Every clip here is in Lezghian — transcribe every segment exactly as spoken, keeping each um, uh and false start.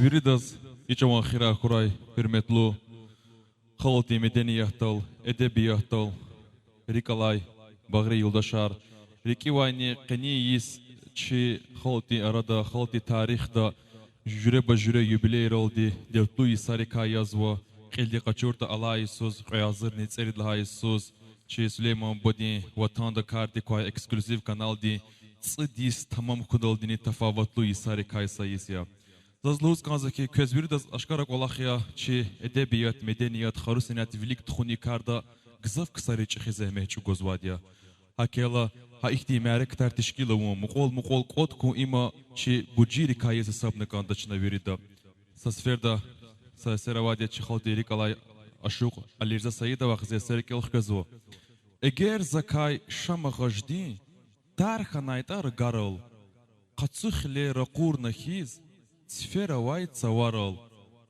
Виридаз и чӀаван хийирар хьурай, гьуьрметлу халкьдин медениятдал, эдебиятдал рикӀ алай багъри юлдашар. РикӀивайни, къенин йис чи халкьдин арада, халкьдин тарихда жуьреба-жуьре юбилейралди девлетлу йисарикай язва, кьилди къачуртӀа, алай йисуз, кьве агъзурни цӀерид лагьай йисуз, чи Сулейман бубадин ватанда кардик квай эксклюзив каналдин цӀуд йис тамам хьуналдини тафаватлу йисарикай са йис я. Заз лугьуз кӀанзава хьи, квез виридаз ашкара кӀвалах я, чи эдебият, меденият, хару-сенят вилик тухунин карда гзаф ксари чӀехи зегьмет чӀугвазвайди я. ГьакӀ хьайила, гьа ихьтин мярекатар тешкил авун, мукьвал-мукьвал кӀватӀ хьун, има чи гужинрикай яз гьисабна кӀанда чна вирида. Са сеферда са эсер авайди я чи халкьдин рикӀ алай ашукь Алирза Саидовахъ зи эсер кӀел хквезва. Эгер закай шам агъаждин тар хьанайтӀа рагарал, къацу хиле ракъурна хьиз, цифер авай цаварал,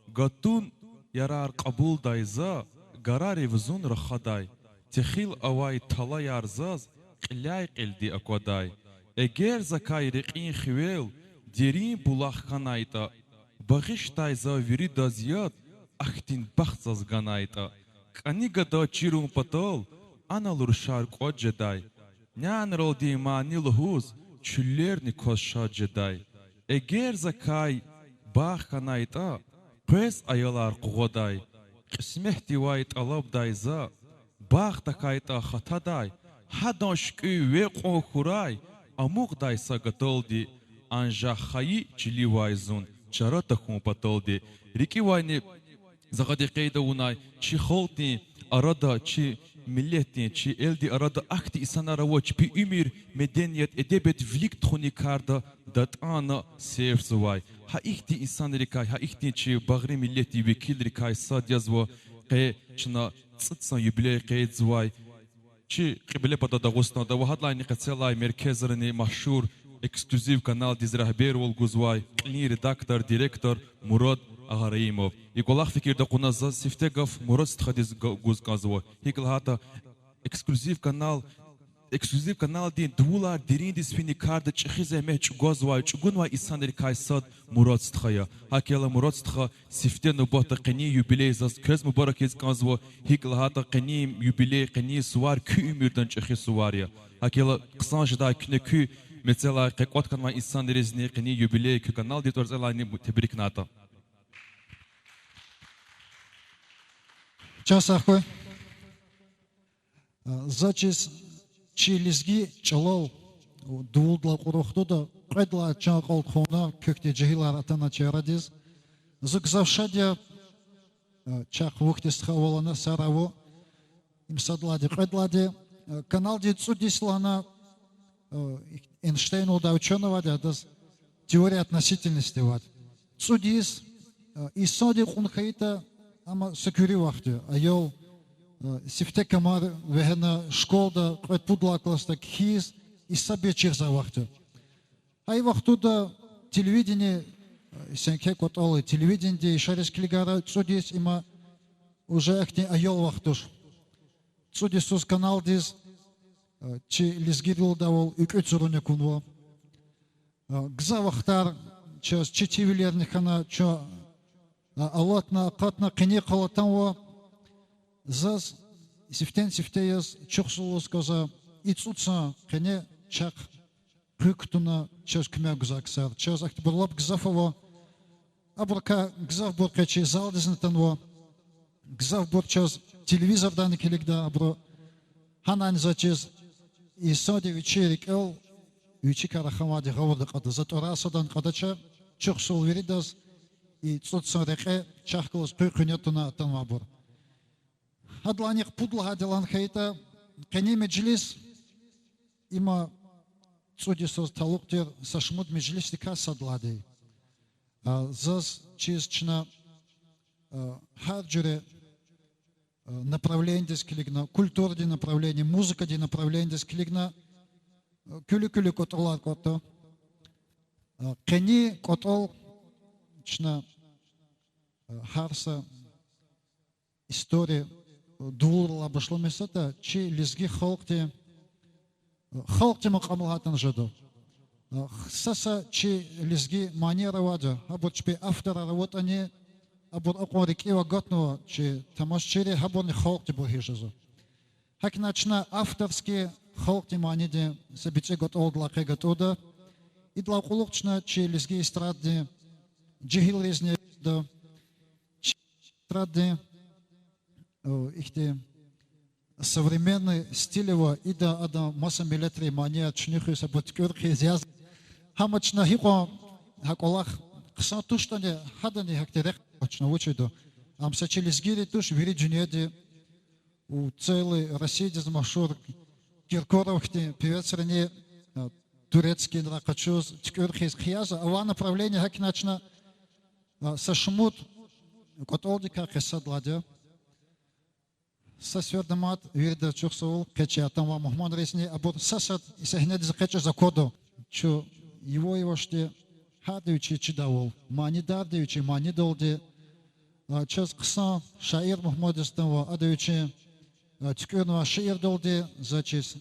гатун ярар кьабулдай за, гарарив зун рахадай, техил авай талаяр заз кьиляй-кьилди аквадай. Эгер закай рекьин хивел дерин булах хьанайтӀа, багъишдай за виридаз яд, ахьтин бахт заз ганайтӀа. КӀани гада чирун патал анал рушар кӀватӀ жедай, нянралди мани лугьуз чуьллерни кваз шад жедай. Эгер закай багъ хьанайтӀа, къвез аялар къугъвадай, кьисметдивай тӀалабдай за, багъ тахьайтӀа хатадай, гьадан шуькӀуь ве кьван хьурай амукьдай са гаталди, анжах хайи чиливай зун чара тахьун паталди. РикӀивайни, за къади къейд авунай, чи халкьдин арада, чи миллетдин, чи элдин арада ахьтин инсанар ава, чпин уьмуьр меденият, эдебият вилик тухунин карда датӀана сефзавай. Гьа ихьтин инсанрикай, гьа ихьтин чи багъри миллетдин векилрикай сад язва къе чна цӀуд йисан юбилей къейдзавай чи кьиблепата Дагъустанда ва гьадалайни къецелай меркезрани машгьур эксклюзив каналдиз регьбервал гузвай кьилин редактор, директор Мурад Агъараимов. И кӀвалах фикирда кьуна заз сифте гаф Мурад стхадиз га-, гуз кӀанзава. ГьикӀ лагьайтӀа, эксклюзив канал, эксклюзив каналдин дувулар дериндиз финин карда чӀехи зегьмет чӀугвазвай, чӀугунвай инсанрикай сад Мурад стха я. ГьакӀ хьайила, Мурад стха, сифте нубатда къенин юбилей заз квез мубарак ийиз кӀанзава, гьикӀ лагьайтӀа къенин юбилей, къенин сувар куь уьмуьрдани чӀехи сувар я. ГьакӀ хьайила, хъсан жедай куьне куь мецелай къе кӀватӀ хьанвай инсанризни къенин юбилей, куь каналдин тӀварцӀелайни тебрикнатӀа. Чан сагъ хьуй. За чиз чи лезги чӀалал дувулдалай кьур вахтунда кьвед лагьай чан акьалтӀ хъувуна, квехъди жегьилар атана чи арадиз. Зун гзаф шад я, чахъ вахт, стха, авалана, сара ава. Им сад лагьайди, кьвед лагьайди, каналдин цӀуд йис лагьана, Эйнштейн лугьудай учёный авайди, адаз теория относительности авайди. ЦӀуд йис, инсандин кьун хьайитӀа, амма са куьруь вахт я. Аял сифте камар вегьена, школада кьвед-пуд лагьай классда кхьиз, и са бес чирзавай вахт я. Гьа и вахтунда телевидение, сенкер кӀватӀалди, телевидениеди ишариз килигайла, цӀуд йис има уже ахьтин аял вахт туш. ЦӀуд йисуз каналдиз чи лезгийрин лугьудайвал икӀуьд цурун акунва. Гзаф вахтар чаз четинвилерни хьана, чун алатна, акъатна, къенин къал атанва. Заз сифтени-сифте яз чухсагъул лугьуз кӀанзава и цӀуд сан къене чахъ къуьк кутуна чаз куьмек гузвай ксар. Чаз ахьтинбур лап гзаф ава. Абурукай гзафбур къе чи залдизни атанва. Гзафбур чаз телевизордани килигда абуру. Гьанани за чиз инсанди вичин рикӀел, вичикай раханвайди гъавурда кьада. За тӀварар садан кьадач чухсагъул виридаз, и цӀуд сан рекье чахъ галаз къуьн-къуьне туна атанвайбур. Гьадалайни пуд лагьайди лагьана хьайитӀа, къенин межлис, има цӀуд йисуз талукь тир са шумуд межлисдикай сад лагьайди. Заз чиз чна гьар жуьре направлениедиз килигна, культурадин направление, музыкадин направлениедиз килигна, куьлуь-куьлуь кӀватӀалар кӀватӀда. Къенин кӀватӀал чна гьар са история дувулрилай башламишзаватӀа, чи лезги халкьди, халкьдин макьам лагьайтӀани жеда. Са-са чи лезги манияр авайди я, гьабур чпи авторар аватӀани, абур акьван рикӀив агатнава чи тамашачийри, гьабурни халкьдин буржи жезва. ГьакӀни чна авторский халкьдин манидин са бицӀи кӀватӀалдилай къе гатӀунда. Идалай кьулухъ чна чи лезги эстрададин жегьилризни эстрададин, о, ихьтин современный стиль ава, ида ада маса миллетрин манияр чуьнуьхиз, абур туькӀуьр хъийиз язва. Гьам чна гьикьван гьа кӀвалах хъсан туштӀани, гьадани гьахьтин рехъ чна вуч ийида. Ам са чи лезгийри туш, вири дуьньяди, у целый Россиядиз машгьур Киркоров хьтин певецрини, а, турецкийрай къачуз, туькӀуьр хъийиз хъия язва. Авай направление гьакӀни чна, а, са шумуд кӀватӀалдикай къе сад лагьайди я. Са сеферда мад виридаз чухсагъул, къе чи атанвай мугьманризни, абур са-сад и сегьнедиз экъечӀиз аквада. Чун яваш-явашди гьарда вичин чидайвал, манидарди вичин манидалди, а, чаз хъсан шаир Мугьаммад Истонов, ада вичин, а, туькӀуьрнавай шиирдалди заз чиз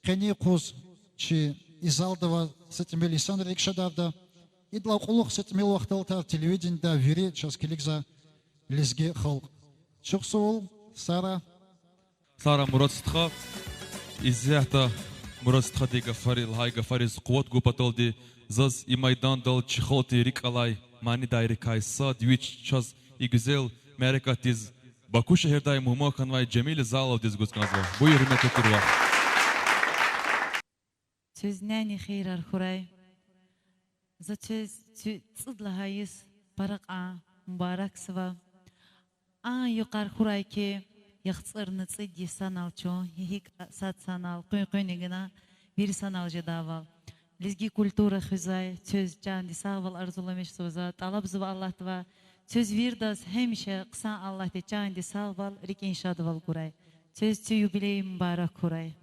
къенин юкъуз чи и залда авай са тӀимил инсанрин рикӀ шадарда. Идалай кьулухъ са тӀимил вахталди тар телевиденида вири чаз килигзавай лезги халкь. Чухсагъул, Сара. Сара, Мурад стха. Исятда Мурад стхади гафари, лагьай гафариз къуват гун паталди, заз и майдандал чи халкьдин рикӀ алай манидайрикай сад, вич чаз и гуьзел мярекатдиз, Баку шегьердай мугьман хьанвай Жемил Заловдиз гуз кӀанзава. Буюр, гьуьрметлу тирвал. Квез няни хийирар хьурай. За квез куь цӀуд лагьай йис пара кьван мубаракзава. А юкъуз хьурай хьи, яхцӀурни цӀуд йис санал чун, гьи-, гьикӀ сад санал, къуьн-къуьнни гана, вири санал жедайвал, лезги культура хуьзвай, квез чандин сагъвал арзуламишзава за, тӀалабзава Аллагьдивай, квез виридаз гьамиша хъсан Аллагьди чандин сагъвал, рикӀин шадвал гурай. Квез куь юбилей мубарак хьурай.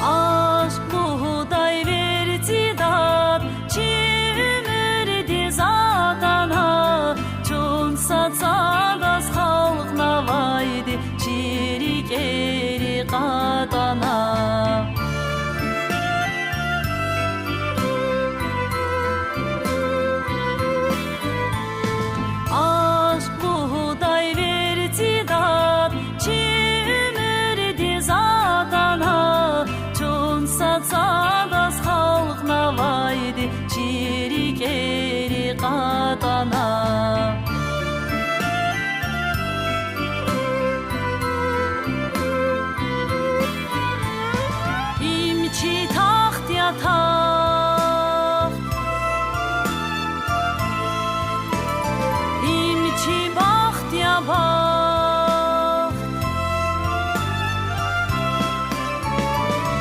Ашкъ бугъдай верцӀидад чи уьмуьрдиз атана, чун сад-садаз халкьнавайди чи рикӀери кьатӀана. Ашкъ бугъдай верцӀидад чи уьмуьрдиз атана, чун сад-садаз халкьнавайди чи рикӀери кьатӀана. Им чи тахт я, тахт, им чи бахт я, бахт,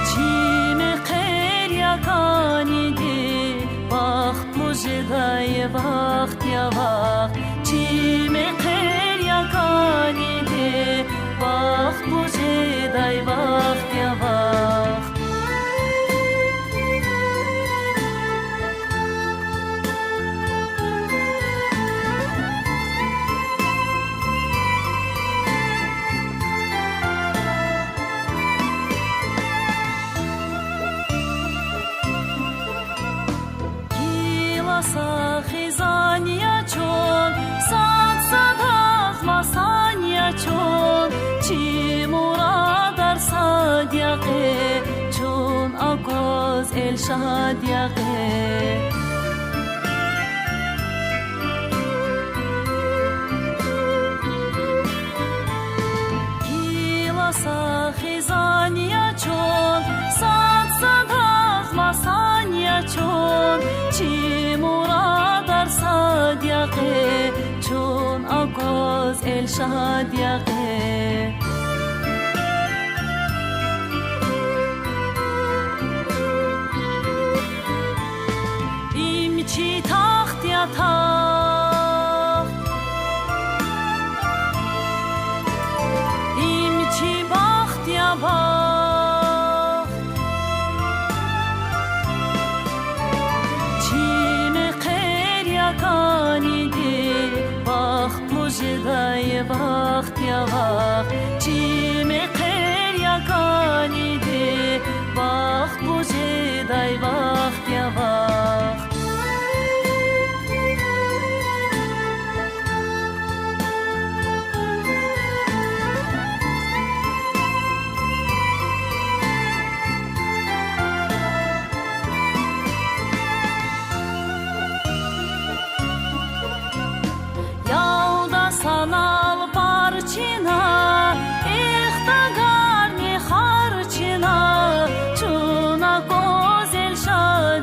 чи мехъер я кӀаниди, бахтлу жедай вахт я, вахт, чи мехъер я кӀаниди, бахтлу жедай вахт я, вахт. Гила са хизан я чун, сад-садаз масан я чун, чи мурадар сад я къе, чун акваз эл шад я къе. Гила са хизан я чун, сад-садаз масан я чун, чи мурадар сад я къе, чун акваз эл шад я къе. Им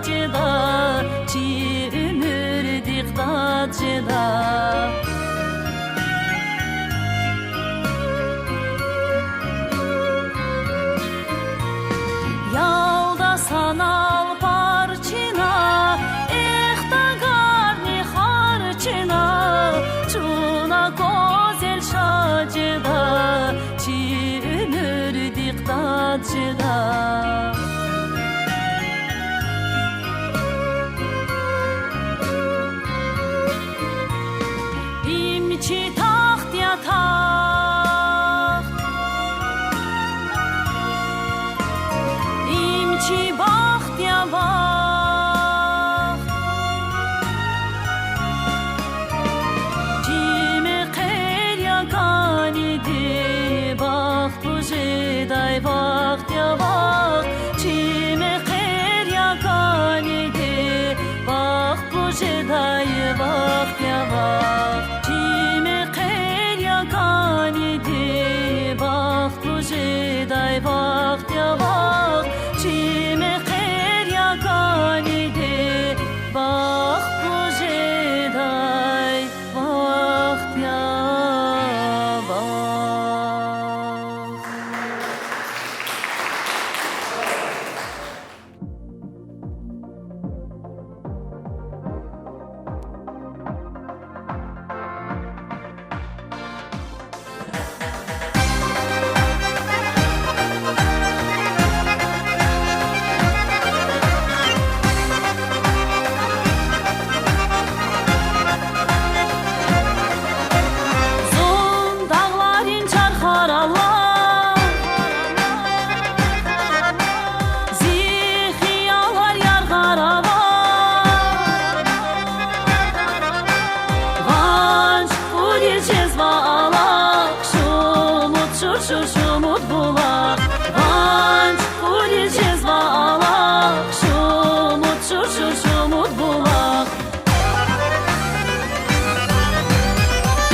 жеда, чи уьмуьрдихъ дад жеда. Ялда санал пар чна, эх, тагарни хар чна, чна гуьзел шад жеда, чи уьмуьрдихъ дад жеда. Им чи тахт я, тахт, им чи бахт я, бахт. Чи мехъер я кӀаниди, бахтлу жедай вахт я, вахт. Чи мехъер я кӀаниди, бахтлу жедай вахт я, вахт. Чи мехъер я кӀаниди, бахтлу жедай вахт я, вахт. Чи мехъер я кӀаниди, бахтлу жедай вахт я, вахт. Зун дагъларин чархар ала, зи хиялар яргъара ава. Ванж кӀуьд жезва алахъ, шумуд шуршур, шумуд булах. Ванж кӀуьд жезва алахъ, шумуд шуршур, шумуд булах.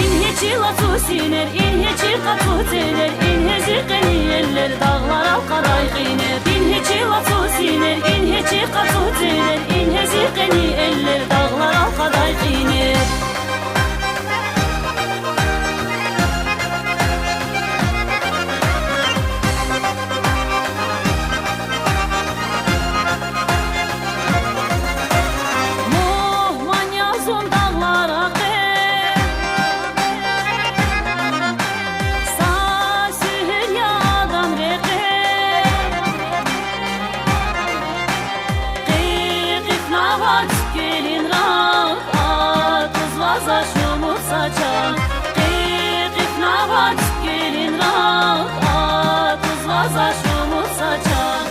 Ингье чи лацу синер, ингье чи къацу ценер, ингье зи къени эллер, дагълар алкъадай кьинер. Ингье чи лацу синер, ингье чи къацу ценер, ингье зи къени эллер, дагълар алкъадай кьинер. Мугьман я зун дагълара къе, са суьгьуьр я адан рекье. Къе-къифна ва цуькверин ранг, атӀузва за шумуд са чан. Къе-къифна ва цуькверин ранг, атӀузва за шумуд са чан.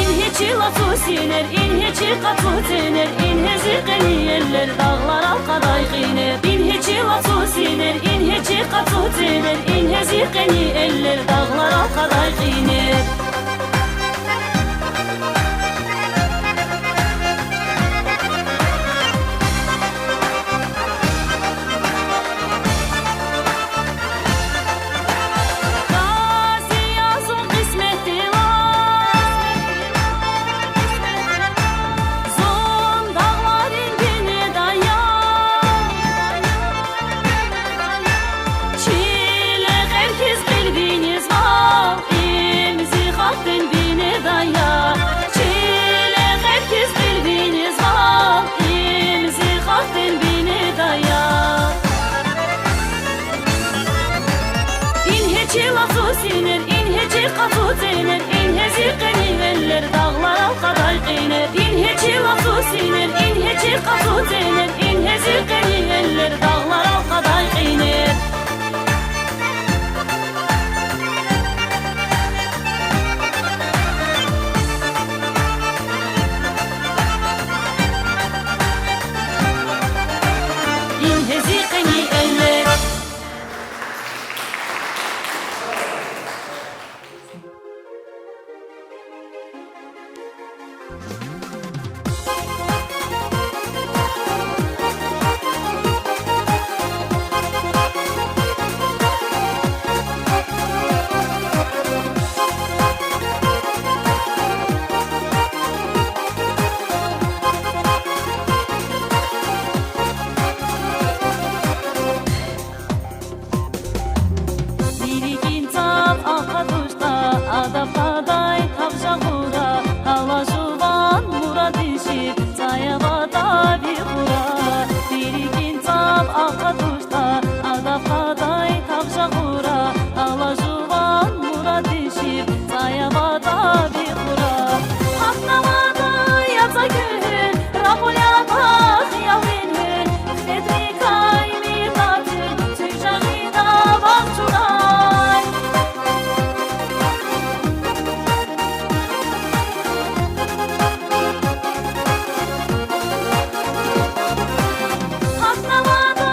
Ингье чи лацу синер, ингье чи къацу ценер, ингье зи къени эллер, дагълар алкъадай кьинер. Ингье чи лацу синер, ингье чи къацу ценер, ингье зи къени эллер, дагълар алкъадай кьинер. Рази я зун къисметдилай, зун дагъларин бинедая. Чиле хер хьиз кьил винизва, им зи халкьдин бинедая. Чиле хер хьиз кьил винизва, им зи халкьдин бинедая. Ингье чи лацу синер, ингье чи къацу ценер, ингье зи къени эллер, дагълар алкъадай кьинер. Ингье чи лацу синер, ингье чи къацу ценер, ингье зи къени эллер, дагълар алкъадай кьинер. Ингье зи къени эллер. Ада кьадай тавжа гъура, гьала жуван мурадин шив, цӀай аватӀа ви хура. Ви рикӀин цав акъатуртӀа, ада кьадай тавжа гъура, гьала жуван мурадин шив, цӀай аватӀа ви хура. ГьахьнаватӀа яцӀа гуьгьуьл, ракъур ятӀа хиялрин гьуьл, хедрикай мирдатуьл, цуьк жагъида ваз чурай. ГьахьнаватӀа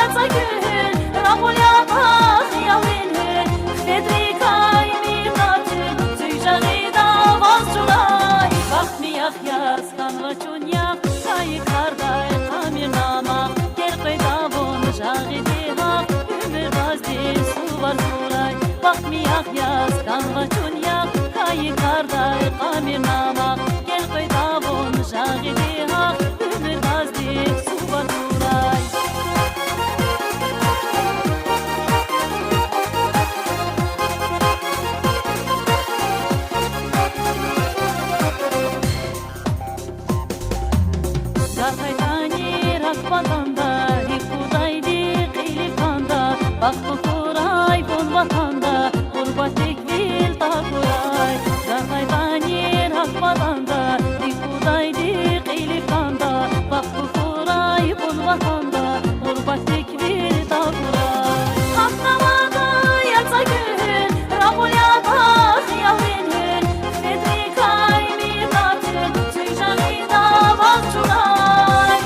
яцӀа гуьгьуьл, ракъур ятӀа хиялрин гьуьл, хедрикай мирдатуьл, цуьк жагъида ваз чурай. Бахтмияхъ яз хьанва чун яхъ, хьайи кардай къамир намахъ, гел къведа вун жагъиди гьахъ, уьмуьр баздин сувар хьурай. Бахтмияхъ яз хьанва чун яхъ, хьайи кардай къамир намахъ, гел къведа вун жагъиди гьахъ, уьмуьр баздин сувар хьурай. ГатайтӀани рак патанда, рикӀ кудайди кьили кӀанда, бахтлу хьурай вун ватанда, гъурбатдик вил тахьурай. ГатайтӀани рак патанда, рикӀ кудайди кьили кӀанда, бахтлу хьурай вун ватанда, гъурбатдик вил тахьурай. ГьахьнаватӀа яцӀа гуьгьуьл, ракъур ятӀа хиялрин гьуьл, хедрикай мирдатуьл, цуьк жагъида ваз чурай.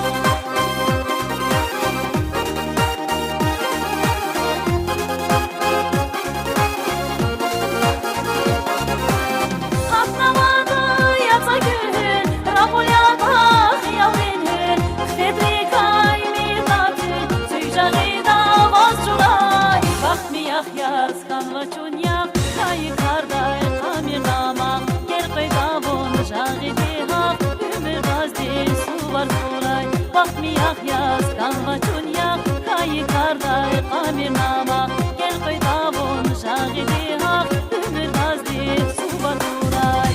ГьахьнаватӀа яцӀа гуьгьуьл, ракъур ятӀа хиялрин гьуьл, хедрикай мирдатуьл, цуьк жагъида ваз чурай. Бахтмияхъ яз хьанва чун яхъ, хьайи кардай къамир намахъ, гел къведа вун жагъиди гьахъ, уьмуьр баздин сувар хьурай. Бахтмияхъ яз хьанва чун яхъ, хьайи кардай къамир намахъ, гел къведа вун жагъиди гьахъ, уьмуьр баздин сувар хьурай.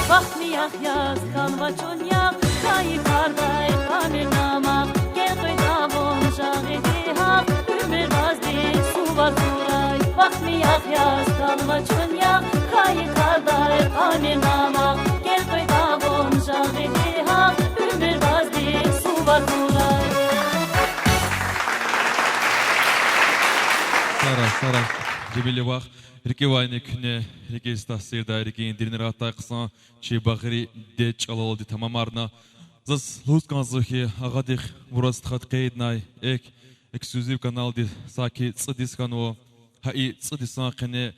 Бахтмияхъ яз хьанва чун яхъ, хьайи кардай къамир намахъ, гел къведа вун жагъиди гьахъ, уьмуьр баздин сувар хьурай. Бахтмияхъ яз хьанва чун яхъ, хьайи кардай къамир намахъ, гел къведа вун жагъиди гьахъ, уьмуьр баздин сувар хьурай. Сара, Сара, Жемиле вах, рикӀивайни куьне, рикӀиз таъсирдай, рикӀин деринра атай хъсан чи багъри дед чӀалалди тамамарна. Заз лугьуз кӀанзава хьи, агъадихъ Мурад стхади къейднай экв, эксклюзив каналди саки цӀуд йис хьанва. Гьа и цӀуд йисан къене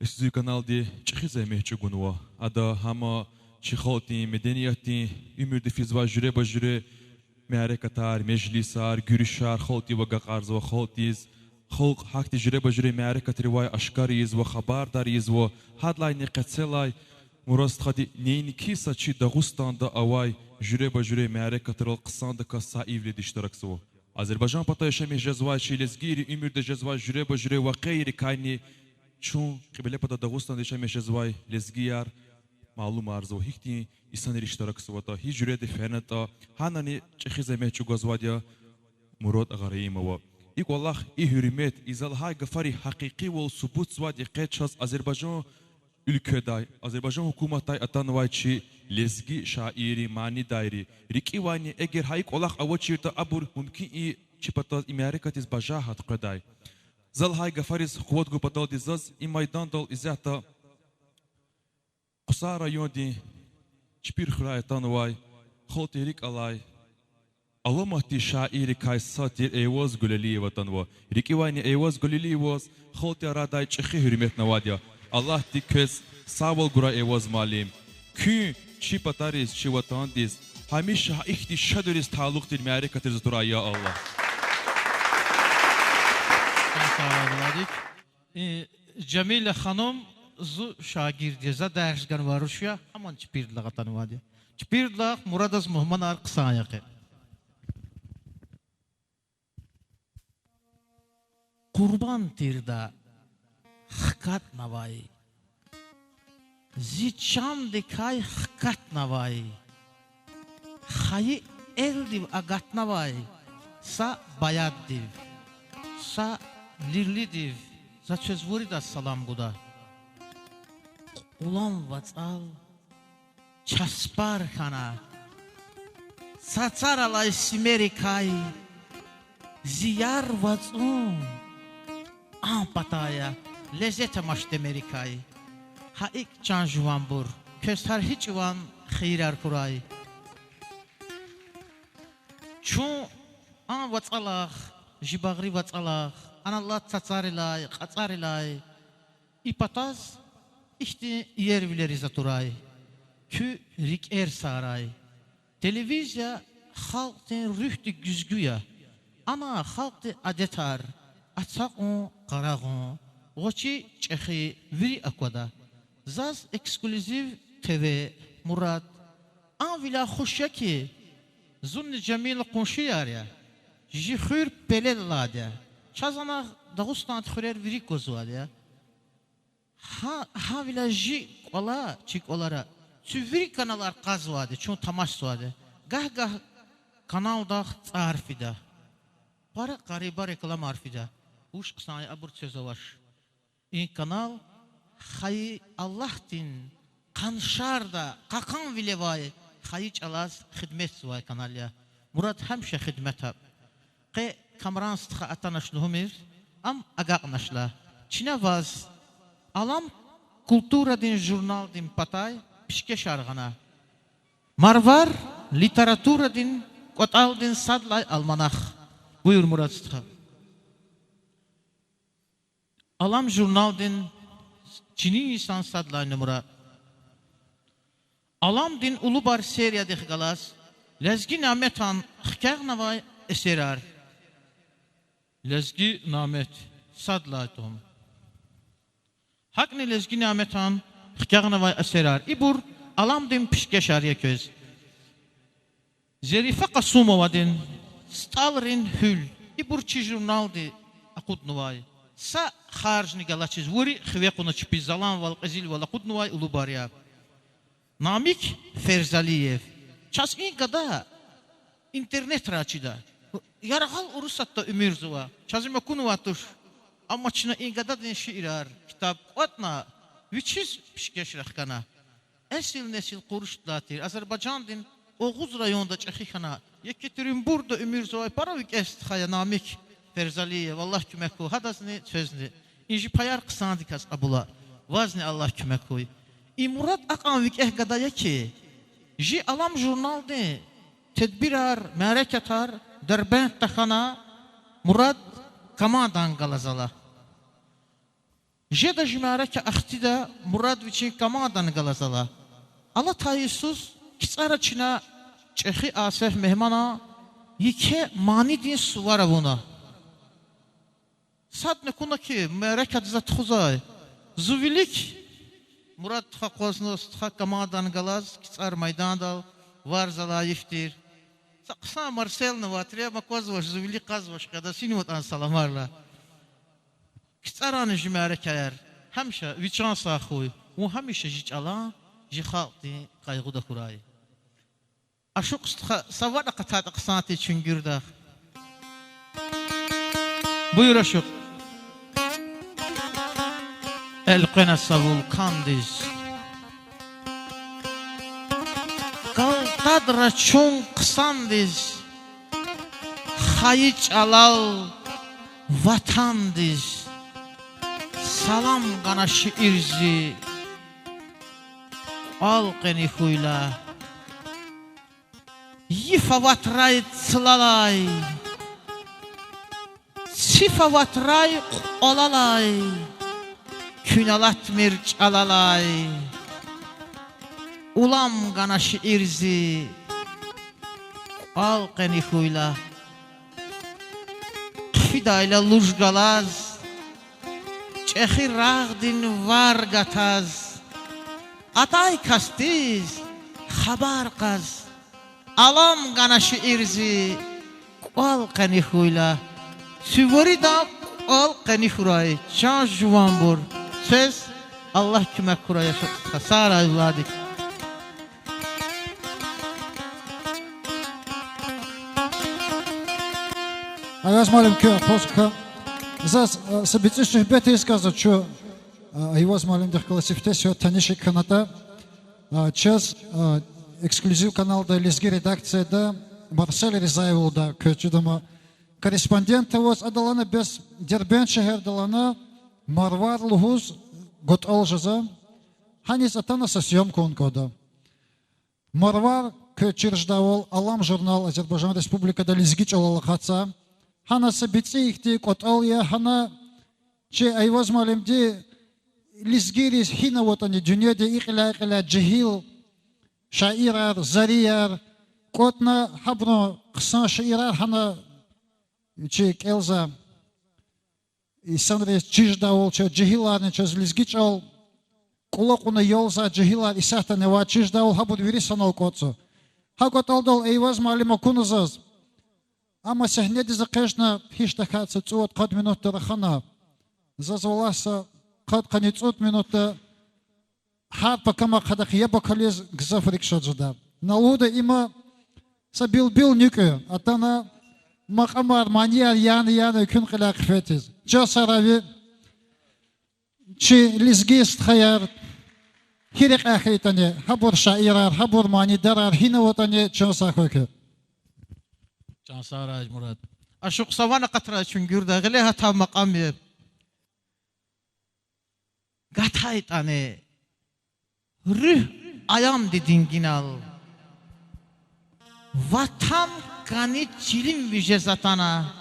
эксклюзив каналди чӀехи зегьмет чӀугунва. Ада гьам чи халкьдин медениятдин, уьмуьрда физвай жуьреба-жуьре мярекатар, межлисар, гуьруьшар халкьдив агакьарзава, халкьдиз, халкь гьахьтин жуьреба-жуьре мярекатривай ашкара ийизва, хабардар ийизва, гьадалайни къецелай Мурад стхади неинки са чи Дагъустанда авай жуьреба-жуьре мярекатрал хъсандаказ саивилелди иштиракзава. Азербайжан пата яшамиш жезвай чи лезгийрин уьмуьрда жезвай жуьреба-жуьре вакъиайрикайни чун кьиблепата Дагъустанда яшамиш жезвай лезгияр малумарзава, гьихьтин инсанар иштиракзаватӀа, гьи жуьреда фенатӀа, гьанани чӀехи зегьмет чӀугвазвайди я Мурад Агъараимова. И кӀвалах, и гьуьрмет, и за лагьай гафари гьакъикъивал субутзавайди я къе чаз Азербайжан уьлкведай, Азербайжан гьукуматдай атанвай чи лезги шаирри, манидайри. РикӀивайни, эгер гьа и кӀвалах авачиртӀа, абур мумкин я чи патаз и мярекатдиз бажагьат къведай. За лагьай гафариз къуват гун паталди заз и майдандал исятда Кьусан райондин Чпир хуьряй атанвай, халкьдин рикӀ алай, аламатдин шаиррикай сад тир Эйваз Гулалиев атанва. РикӀивайни, Эйваз Гулалиеваз халкьдин арадай чӀехи гьуьрметнавайди я. Аллагьди квез сагъвал гурай, Эйваз муаллим. Куьн чи патариз, чи ватандиз гьамиша гьа ихьтин шадвилиз талукь тир мярекатриз атурай, я Аллагь. Ва алайкум салам. И Жамила ханум зи шагирд я, за дерс ганвай руш я, аман чпирдалай атанвайди я. Чпирдалай Мурадаз мугьманар хъсан я къе. Къурбан тирда хкатнавай, зи чандикай хкатнавай, хайи элдив агатнавай са баяддив, са лирлидив за квез виридаз салам гуда. Кьулан вацӀал часпар хьана, цацар алай симерикай, зи яр вацӀун а патай я, лезет амач демерикай. Гьа икӀ, чан жуванбур, квез гьар гьи чӀаван хийирар хьурай. Чун а вацӀалахъ, жи багъри вацӀалахъ, ана алад цацарилай, кьацӀарилай, и патаз ихьтин иервилериз атурай, куь рикӀер сагърай. Телевизия халкьдин руьгьдин гуьзгуь я. Ана халкьдин адетар, ацукьун, къарагъун, гъвечӀи, чӀехи, вири аквада. Заз эксклюзив ТВ, Мурад. Ам виляй хуш я хьи, зунни Жамила къуншияр я, жи хуьр Пелел алайди я. Чаз ана Дагъустандин хуьрер вири аквазвайди я. Гьа, гьавиляй жи кӀвала, чи кӀвалара, цуь вири каналар кьазвайди, чун тамашзавайди. Гагь-гагь каналдахъ цӀар фида. Пара къариба рекламар фида. Вуч хъсан я, абур цвез авач. И канал хайи Аллагьдин къаншарда кьакьанвиле авай хайи чӀалаз хидметзавай канал я. Мурад, гьамиша хидметда. Къе Камран стха атанач лугьумир, ам агакьнач лагь. Чна ваз Алам культурадин журналдин патай пишкешар гъана. Марвар литературадин кӀватӀалдин сад лагьай альманах. Буюр, Мурад стха. Алам журналдин чинин йисан сад лагьай нумра. Аламдин Улубар сериядихъ галаз Лезги Няметан хкягънавай эсерар. Лезги Нямет, сад лагьай том. ГьакӀни Лезги Няметан хкягънавай эсерар. Ибур Аламдин пишкешар я квез. Зерифа Къасумовадин СтӀалрин гьуьл. Ибур чи журналди акъуднавай. Са харжни галачиз, вири хиве кьуна чпи, заланвал, кьезилвал акъуднавай улубар я. Намик Ферзалиев. Чаз и гада интернетрай чида. Яргъал Урусатда уьмуьрзава. Чаз им акунвай туш. Амма чна и гададин шиирар ктаб кӀватӀна, вичиз пишкешрай хкана. Эсил-несил Къурушдалай тир, Азербайжандин Огъуз районда чӀехи хьана, Екатеринбургда уьмуьрзавай пара викӀегь стха я Намик Ферзалиев, Аллагь куьмек хьуй гьадазни, квезни. И жи паяр хъсандаказ кьабула, вазни Аллагь куьмек хьуй. И Мурад акьван викӀегь гада я хьи, жи Алам журналдин тедбирар, мярекатар Дербентда хьана, Мурад командан галаз ала. Жеда жи мярекат ахцӀида, Мурад вичин командани галаз ала. Алатай йисуз КцӀара чна чӀехи Асеф Мегьманан еке манидин сувар авуна. Садни акуна хьи, мярекатдиз тухузвай. Зи вилик Мурад стха акъвазна, стха командани галаз КцӀар майдандал варз алай йиф тир. Са хъсан Марселни авай тир, ам аквазвач, зи вилик кьазвач, къеда синватӀан саламарла. КцӀарани жи мярекатар гьамиша ви чан сагъ хьуй, вун гьамиша жи чӀалан, жи халкьдин къайгъуда хьурай. Ашукь стха, са ваъ акъатайтӀа хъсан тир чуьнгуьрдахъ. Буюр, Ашукь. Элкъвена са вулкандиз, галтадра чун хъсандиз, хайи чӀалал, ватандиз салам гана шиир зи, кӀвал къени хьуйла. Йиф аватрай цлалай, циф аватрай кьвалалай, куьн алатмир чӀалалай, улам гана шиир зи, кӀвал къени хьуйла. Хъфидайла луж галаз, чӀехи рагъдин вар гатаз, атай касдиз хабар кьаз, алам гана шиир зи кӀвал къени хьуйла. Цуьваридан кӀвал къени хьурай, чан жуванбур. Квез Аллагь куьмек хьурай, яшар, сагърай, Владик. Айваз муаллим, куь ахпа чка. Заз, э, са бицӀи суьгьбет ийиз кӀанзава чун, э, Айваз муаллимдихъ галаз сифте, сифте таниш хьанатӀа. Э, чаз, э, эксклюзив каналда, лезги редакцияда Марсель Ризаев лугьуда, квез чида ма, корреспондент аваз, адалайни бес Дербент шегьердалайни Марвар лугьуз кӀватӀал жезва. Гьаниз атана са съёмка авун кӀанда. Марвар, квез чир жедайвал, Алам журнал Азербайжан Республикада лезги чӀалал акъатзава. Гьана са бицӀи ихьтин кӀватӀал я, гьана чи Айваз муаллимди лезгийриз гьина аватӀани дуьньяда и кьиляй-кьиляй жегьил шаирар, зарияр кӀватӀна, гьабурун хъсан шиирар гьана чи кӀелзавай инсанриз чир жедайвал, чаз жегьиларни, чаз лезги чӀал кӀвалах кьуна ялзавай жегьилар исятдани ава, чир жедайвал, гьабур вири санал кӀватӀзава. Гьа кӀватӀалдал Айваз муаллим акуна заз. Амма сегьнедиз экъечӀна, гьич тахьайтӀа са цӀувад-къад минутда рахана. Заз валлагь са къад-къанни цӀуд минутда гьар пакама къадахъ яб акализ гзаф рикӀ шад жеда. На лугьуда, има са билбил нуькӀ я, атана макьамар, манияр яна-яна экуьн кьиляй хъфетиз. Чан сагърай ви, чи лезги стхаяр, гьи рекьяй хьайитӀани, гьабур шаирар, гьабур манидарар гьина аватӀани, чан сагъ хьуй куь. Чан сагърай, Мурад. Ашукь, са ван акъатрай чун гуьрдай, гъиле гьатай макьам я. ГатайтӀани руьгь аямди дингинал, ватан кӀани чилин виже затӀана.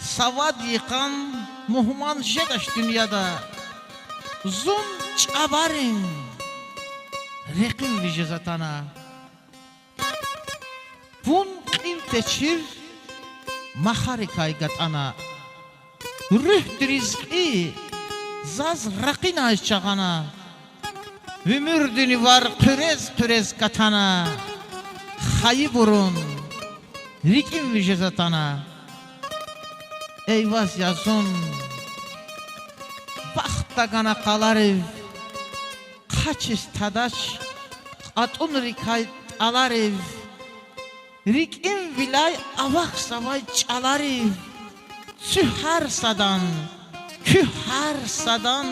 Са вад йикъан мугьман жедач дуьньяда, зун чӀаварин рекьин виже затӀана. Вун кьил течир махарикай гатӀана, руьгьди ризкьи заз ракъинай чагъана. Уьмуьрдин вар хъуьрез-хъуьрез катана, хайибурун рикӀин виже затӀана. Эйваз я зун, вахт тагана къаларив, хъачиз тадач кьатӀунрикай тӀаларив, рикӀивиляй авахьзавай чӀаларив, цуь гьар садан, куь гьар садан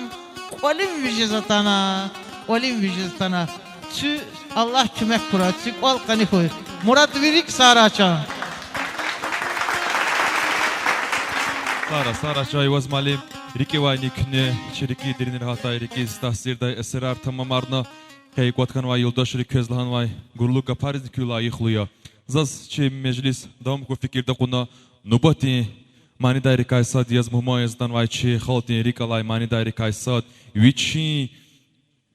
кӀвалин виже затӀана, кӀвалин виже затӀана. Цуь, Аллагь куьмек хьурай, цуь кӀвал къени хьуй. Мурад, ви рикӀ сагърай чан. Сагърай, сагърай чан, Айваз муаллим. РикӀивайни куьне чи рикӀи деринрай гьатай, рикӀиз таъсирдай эсерар тамамарна. Къе кӀватӀ хьанвай юлдашри квез лагьанвай гурлу гапаризни куьн лайихлу я. Заз чи межлис давам хьун фикирда кьуна, нубатдин манидайрикай сад яз мугьман яз атанвай чи халкьдин рикӀ алай манидайрикай сад, вичин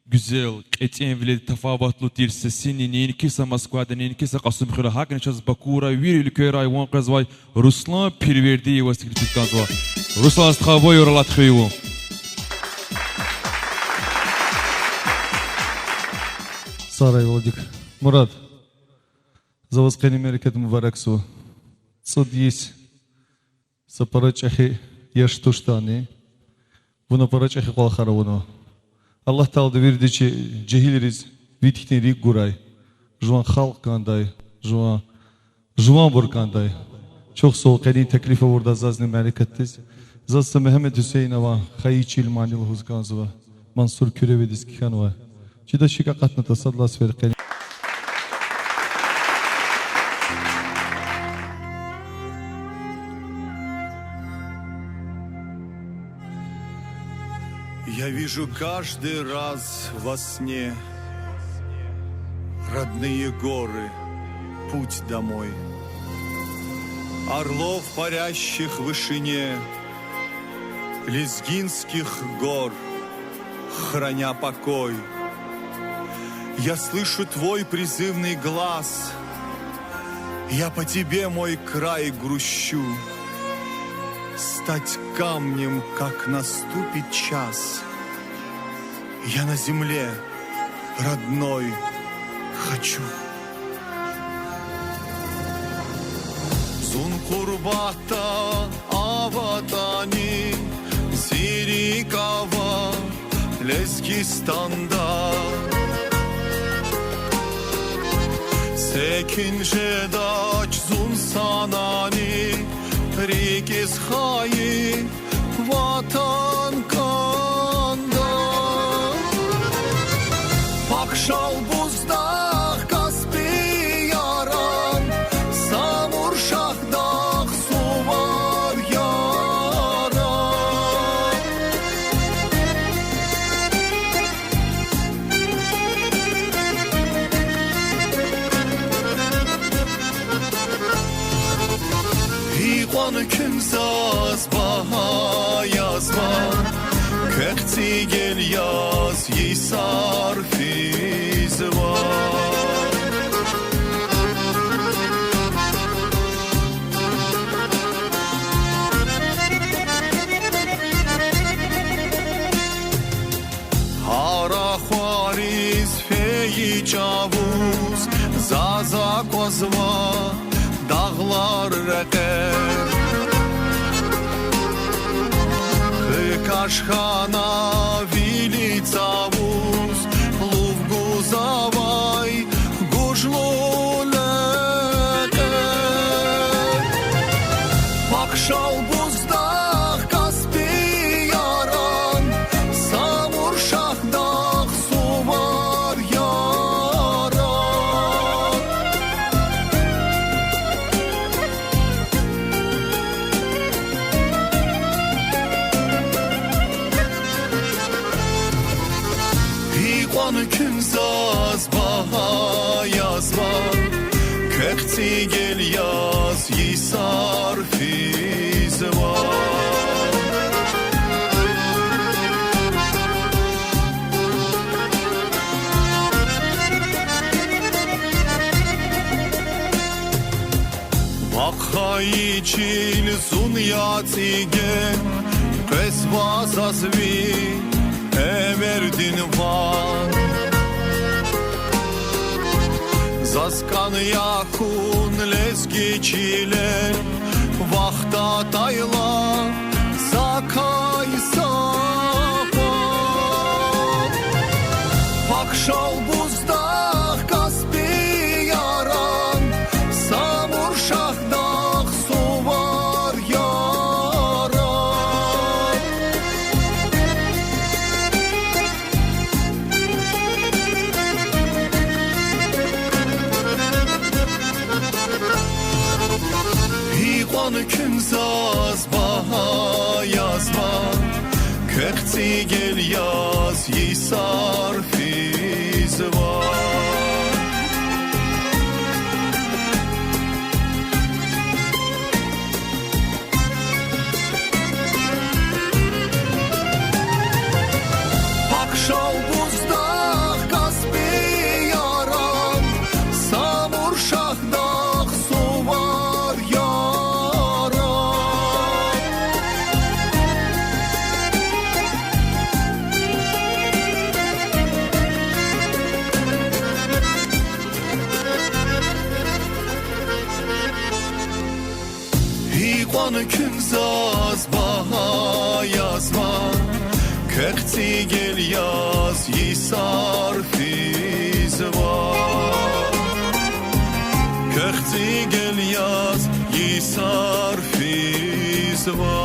гуьзел, кьетӀенвилелди тафаватлу тир сесини неинки са Москвада, неинки са Кьасумхуьре, гьакӀни чаз Бакура, вири уьлквейрай ван къвезвай Руслан Пирвердиеваз теклифиз кӀанзава. Руслан стха, вавай алат хуьй вун. Сагърай, Владик. Мурад, за ваз къенин мярекат мубаракзава. ЦӀуд йис са пара чӀехи яш туштӀани, вуна пара чӀехи кӀвалахар авунва. Аллагь Таалади вирида чи жегьилриз вид хьтин рикӀ гурай, жуван халкь кӀандай, жуван, жуванбур кӀандай. Чухсагъул къенин теклиф авурдай зазни мярекатдиз. Заз са Мегьамед Гьуьсейнован Хайи чил мани лугьуз кӀанзава, Мансур Куьревидиз кхьенвай. Чидач гьикӀ акъатнатӀа, сад лагьай сефер къени. Я вижу каждый раз во сне родные горы, путь домой. Орлов, парящих в вышине лезгинских гор, храня покой. Я слышу твой призывный глас, я по тебе, мой край, грущу. Стать камнем, как наступит час, я на земле родной хочу. Зун къурбатда аватӀани, зи рикӀ ава Лезгистанда. Секин жедач зун санани, рикӀиз хайи ватан кӀанда. Пак Шалбуздагъ, Каспи яран, Самур Шагьдагъ, Сувар яран. Гьикьван куьн заз багьа язва, квехъ цӀигел яз йисар физва. Гьа рахвариз фейи чӀавуз заз аквазва дагълар рекье. Хкаж хьана вили цавуз лув гузвай гужлу лекье. Пак Шалбуздагъ, Каспи яран, Самур Шагьдагъ, Сувар яран. Гьикьван куьн заз багьа язва, квехъ цӀигел яз йисар физва. Вахъ хайи чил зун я цӀиген, къвезва заз ви эвердин ван. Заз кӀан я хьун лезги чилел, вахтатайла закай са къван. Пак Шалбуздагъ, Каспи яран, Самур Шагьдагъ, Сувар яран. Гьикьван куьн заз багьа язва, квехъ цӀигел яз йисар физва. Пак Шалбуздагъ, Каспи яран, Самур Шагьдагъ, Сувар яран. Гьикьван куьн заз багьа язва, квехъ цӀигел яз йисар физва. Квехъ цӀигел яз йисар физва.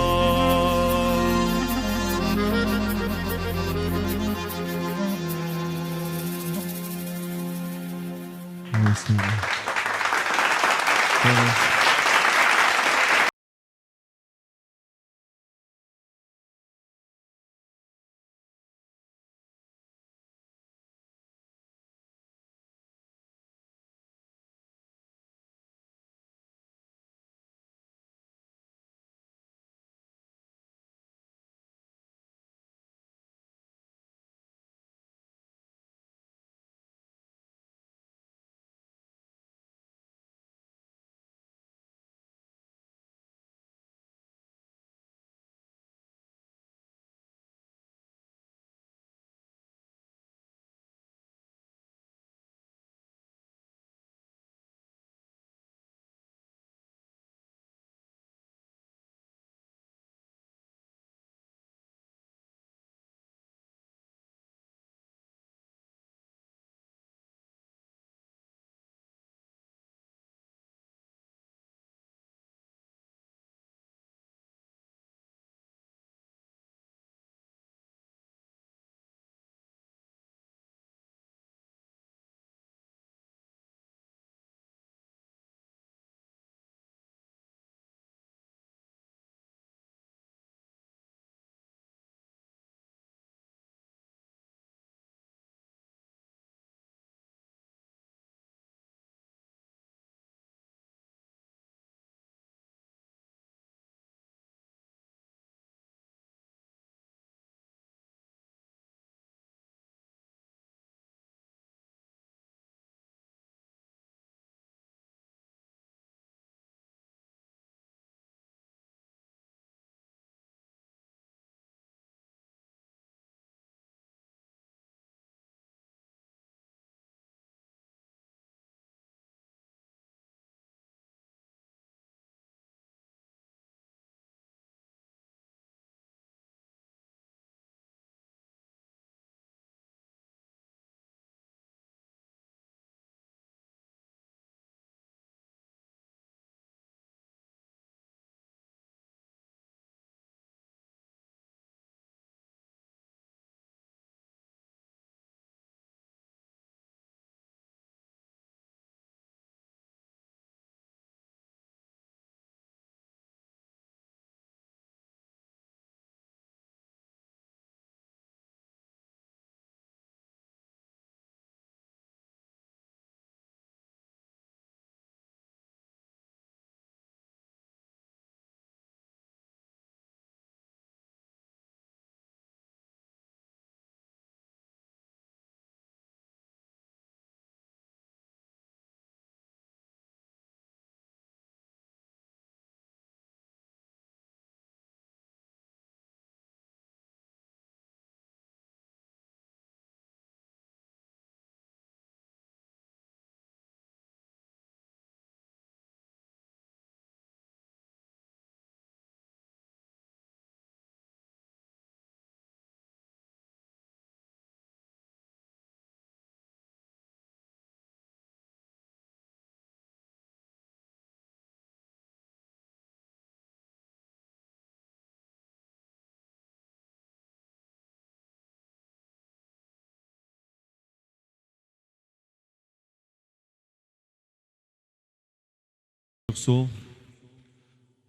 Рахсул.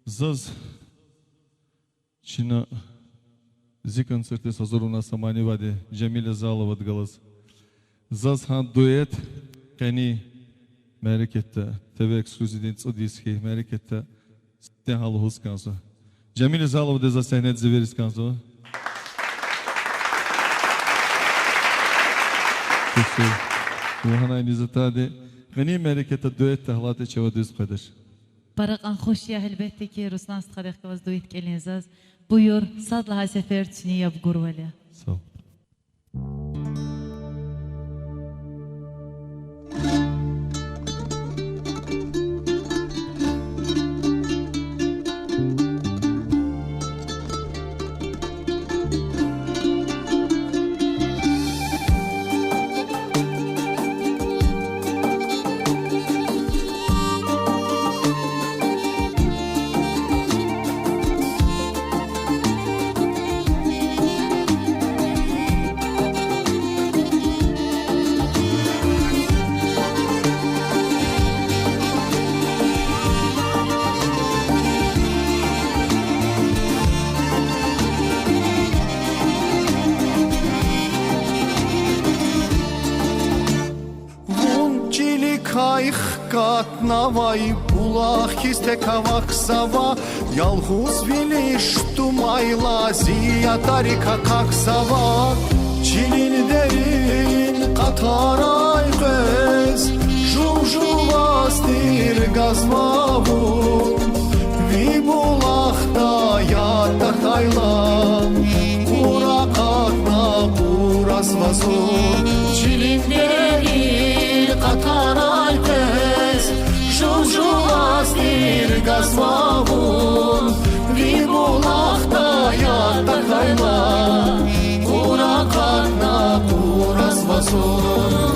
Заз чна зи концертдиз гьазур авуна са манивайди Жамиля Заловади галаз. Заз гьа дуэт къенин мярекатда, ТВ эксклюзивдин цӀуд йис хьайи мярекатда сифте гьа лугьуз кӀанзава. Жамиля Заловади заз сегьнедиз эвериз кӀанзава. Лагьанай низ атайди, къенин мярекатда дуэтда гьалатӀа чавай дуьз къведач. Пара кьван хуш я, гьелбетда хьи, Руслан стхадихъ галаз дуэт кӀелин заз. Буюр, сад лагьай сефер куьне яб гурвал я. Сагъ. Вун чиликай хкатнавай булах хьиз тек авахьзава, ялгъузвилиз тумайла зи ятарик акахьзава. Чилин дерин кьатарай къвез жув-жуваз тир газва вун, ви булахда яд тахьайла, къур акъатна къуразва зун. Чилин дерин кьатарай къвез жув-жуваз тир газва вун, ви булахда яд тахьайла, къур акъатна къуразва зун.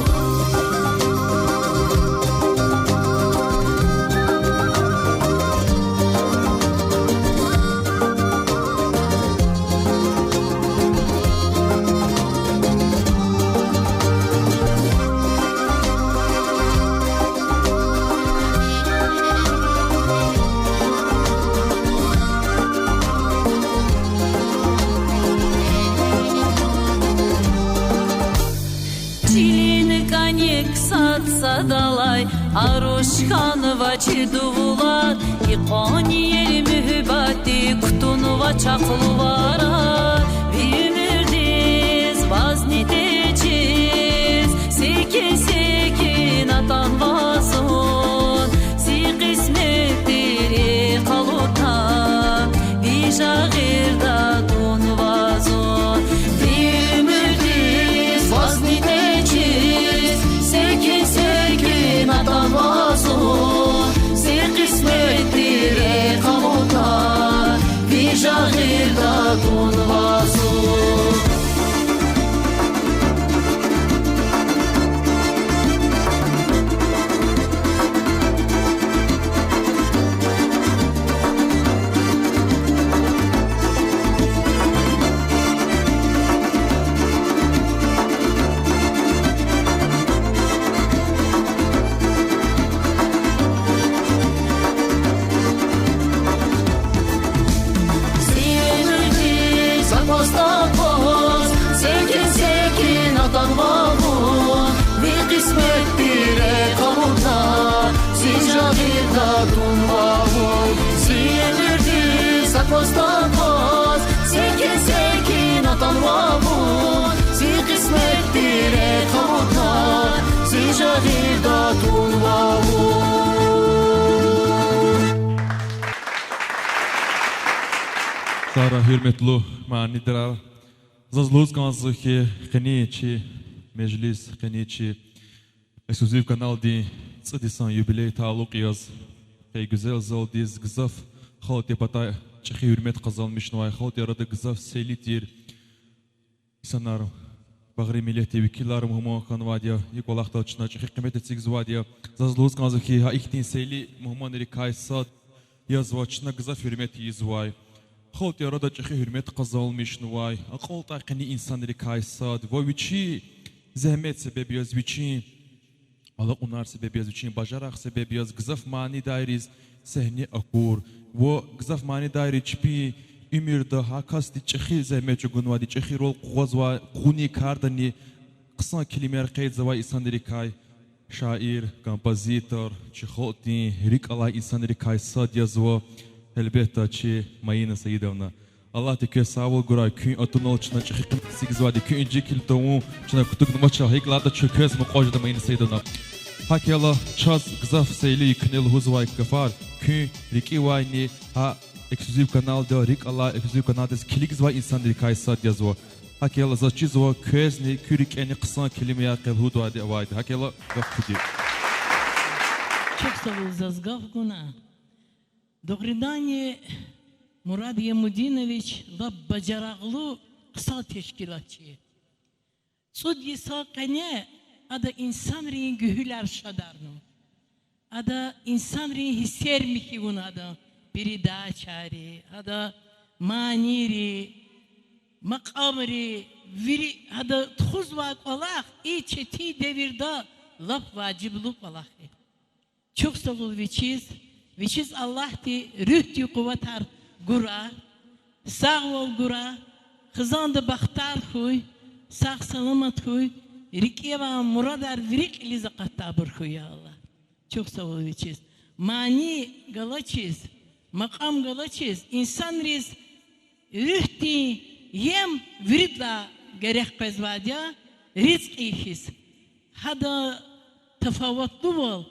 Чилин кӀаник сад-садалай аруш хьанва чи дувулар, икьван ел муьгьуьббатдик кутунва чахъ луварар. Ви уьмуьрдиз вазни течиз секин-секин атанва зун, зи кьисметдин рехъ алудна, ви жагъирда тунва зун. Ви уьмуьрдиз вазни течиз секин-секин атанва зун, зи кьисметдин рехъ алудна, ви жагъирда тунва зун. Зи уьмуьрдиз акваз-такваз секин-секин атанва вун, ви кьисметдин рехъ алудна, зи жагъирда тунва вун. Зи уьмуьрдиз акваз-такваз секин-секин атанва вун, зи кьисметдин рехъ алудна, зи жагъирда тунва вун. Сагърай, гьуьрметлу манидарар. Заз лугьуз кӀанзава хьи, къенин чи межлис, къенин чи эксклюзив каналдин цӀуд йисан юбилей талукь яз, къе гуьзел залдиз гзаф халкьдин патай чӀехи гьуьрмет къазанмишнавай, халкьдин арада гзаф сейли тир инсанар, багъри миллетдин векилар мугьман хьанвайди я, и кӀвалахдал чна чӀехи къимет эцигзавайди я. Заз лугьуз кӀанзава хьи, гьа ихьтин сейли мугьманрикай сад язва чна гзаф гьуьрмет ийизвай, халкьдин арада чӀехи гьуьрмет къазанмишнавай, акьалтӀай къени инсанрикай сад ва вичин зегьмет себеб яз, вичин алакьунар себеб яз, вичин бажарагъ себеб яз гзаф манидайриз сегьне акур ва гзаф манидайри чпин уьмуьрда гьа касди чӀехи зегьмет чӀугунвайди, чӀехи рол къугъвазвай, къугъунин кардани хъсан килимаяр къейдзавай инсанрикай, шаир, композитор, чи халкьдин рикӀ алай инсанрикай сад язва, гьелбетда, чи Маина Саидовна. Аллагьди квез сагъвал гурай, куьн атунал чна чӀехи къимет эцигзавайди, куьн инжикил тавун чна кутугнавач, гьикӀ лагьайтӀа чун квез мукьва жеда, Маина Саидовна. ГьакӀ хьайила чаз гзаф сейли, куьне лугьузвай гафар, куьн рикӀивайни гьа эксклюзив каналдал, рикӀ алай эксклюзив каналдиз килигзавай инсанрикай сад язва. ГьакӀ хьайила заз чизва, квезни куь рикӀени хъсан килимаяр къе лугьудайди авайди. ГьакӀ хьайила гаф куьди. Чухсагъул заз гаф гуна. Дугъриданни, Мурад Ямудинович лап бажарагълу хъсан тешкилатчи. ЦӀуд йисан къене ада инсанрин гуьгьуьлар шадарна. Ада инсанрин гьиссер михьи авуна ада передачайри, ада манийри, макьамри, вири ада тухузвай кӀвалах и четин девирда лап важиблу кӀвалах я. Чухсагъул вичиз, вичиз Аллагьди руьгьдин къуватар гурай, сагъвал гурай, хизанда бахтар хьуй, сагъ-саламат хьуй, рикӀе авай мурадар вири кьилиз акъатдайбур хьуй, я Аллагь. Чухсагъул вичиз. Мани галачиз, макьам галачиз, инсанриз руьгьдин ем виридалай герек къвезвайди я, ризкьи хьиз. Гьада тафаватлувал,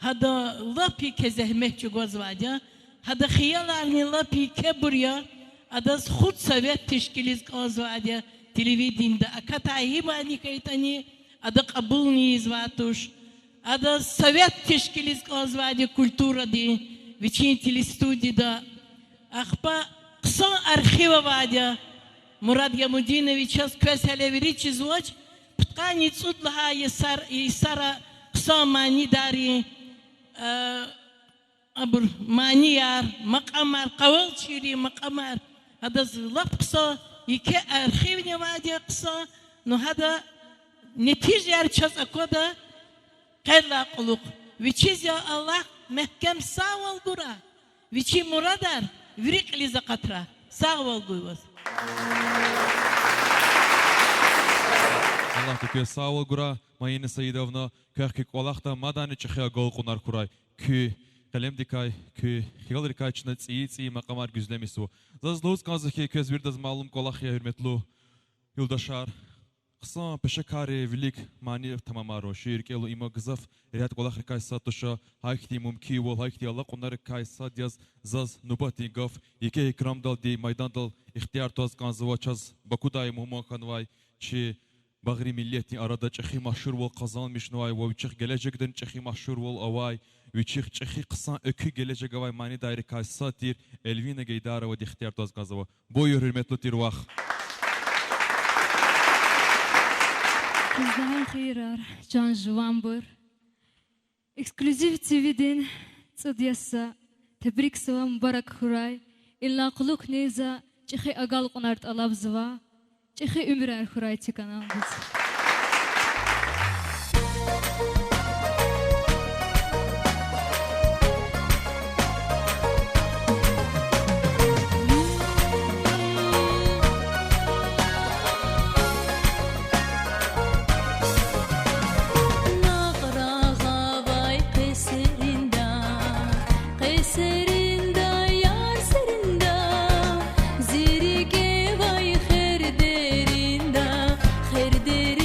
гьада лап еке зегьмет чӀугвазвайди я, гьада хияларни лап екебур я, адаз худсовет тешкилиз кӀанзавайди я телевиденида, акатай гьибанни хьайитӀани, ада кьабулни ийизвай туш. Адаз совет тешкилиз кӀанзавайди культурадин, вичин телестудияда. Ахпа хъсан архив авайди я Мурад Ямудиновичаз, квез гьеле вири чизвач, пудкъанни цӀуд лагьай йисар, йисара хъсан манидарин, э, абур манияр, макьамар, къавалчийрин макьамар, адаз лап хъсан, еке архивни авайди я хъсан, ну гьада нетижаяр чаз аквада къедалай кьулухъ. Вичиз, я Аллагь, мягькем сагъвал гурай, вичин мурадар вири кьилиз акъатрай. Сагъвал гуй ваз. Аллагьди квез сагъвал гурай, Маина Саидовна, квехъ куь кӀвалахда мадни чӀехи агалкьунар хьурай. Куь къелемдикай, куь хиялрикай чна цӀийи-цӀийи макьамар гуьзлемишзава. Заз лугьуз кӀанзава хьи, квез виридаз малум кӀвалах я, гьуьрметлу юлдашар. Хъсан пешекаррин вилик мани тамамарун, шиир кӀелун, има гзаф регьят кӀвалахрикай сад туш, гьахьтин мумкинвал, гьахьтин алакьунарикай сад яз заз нубатдин гаф еке икрамдалди майдандал ихтияр тваз кӀанзава. Чаз Бакудай мугьман хьанвай чи багъри миллетдин арада чӀехи машгьурвал къазанмишнавай ва вичихъ гележегдани чӀехи машгьурвал авай, вичихъ чӀехи хъсан экуь гележег авай манидайрикай сад тир Эльвина Гейдаровади ихтияр тваз кӀанзава. Буюр, гьуьрметлу тир вах. Куьз лагьай хийирар, чан жуванбур. Эксклюзив ТВ-дин цӀуд ясса тебрикзава, мубарак хьурай. Инлай кьулухъни за чӀехи агалкьунар тӀалабзава. ЧӀехи уьмуьрар хьурай чи каналдиз. Накъ рагъавай къе серинда, къе серинда, яр серинда, зи рикӀе авай хер деринда, хер деринда.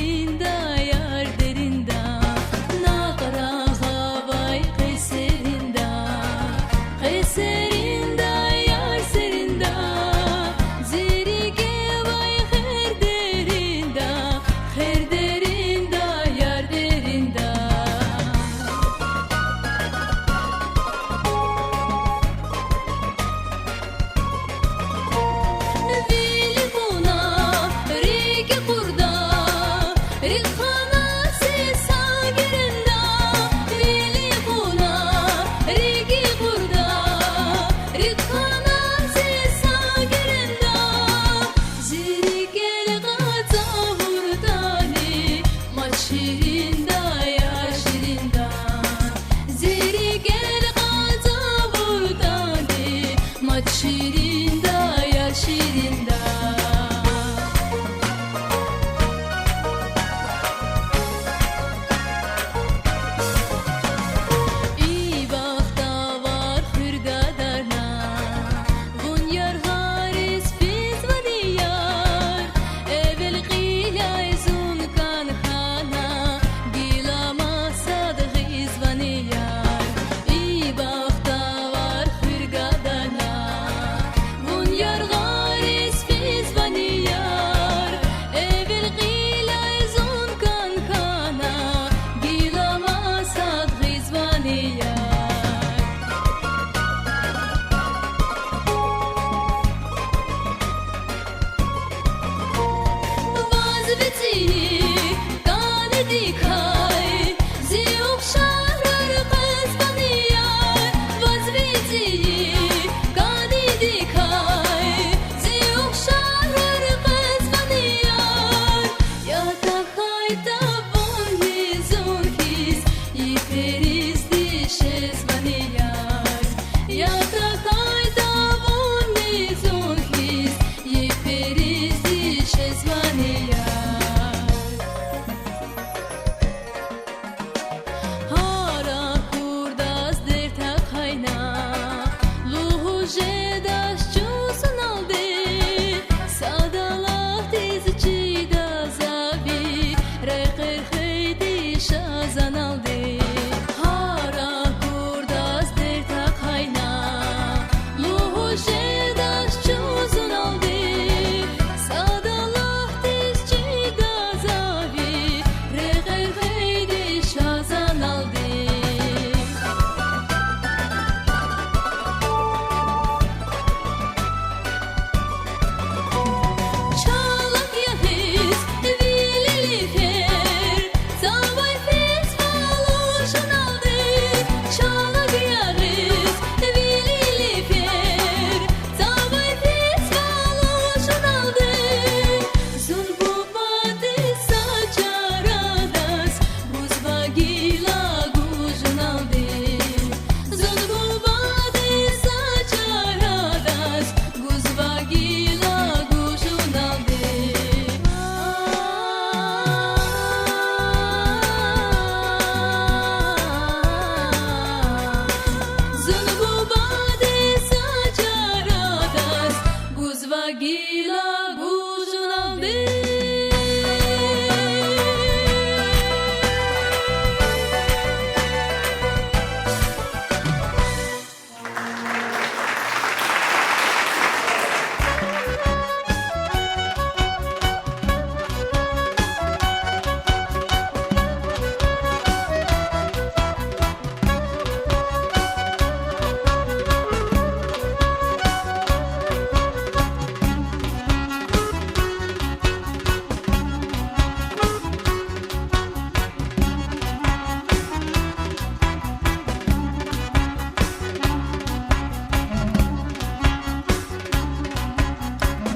Гужуналди.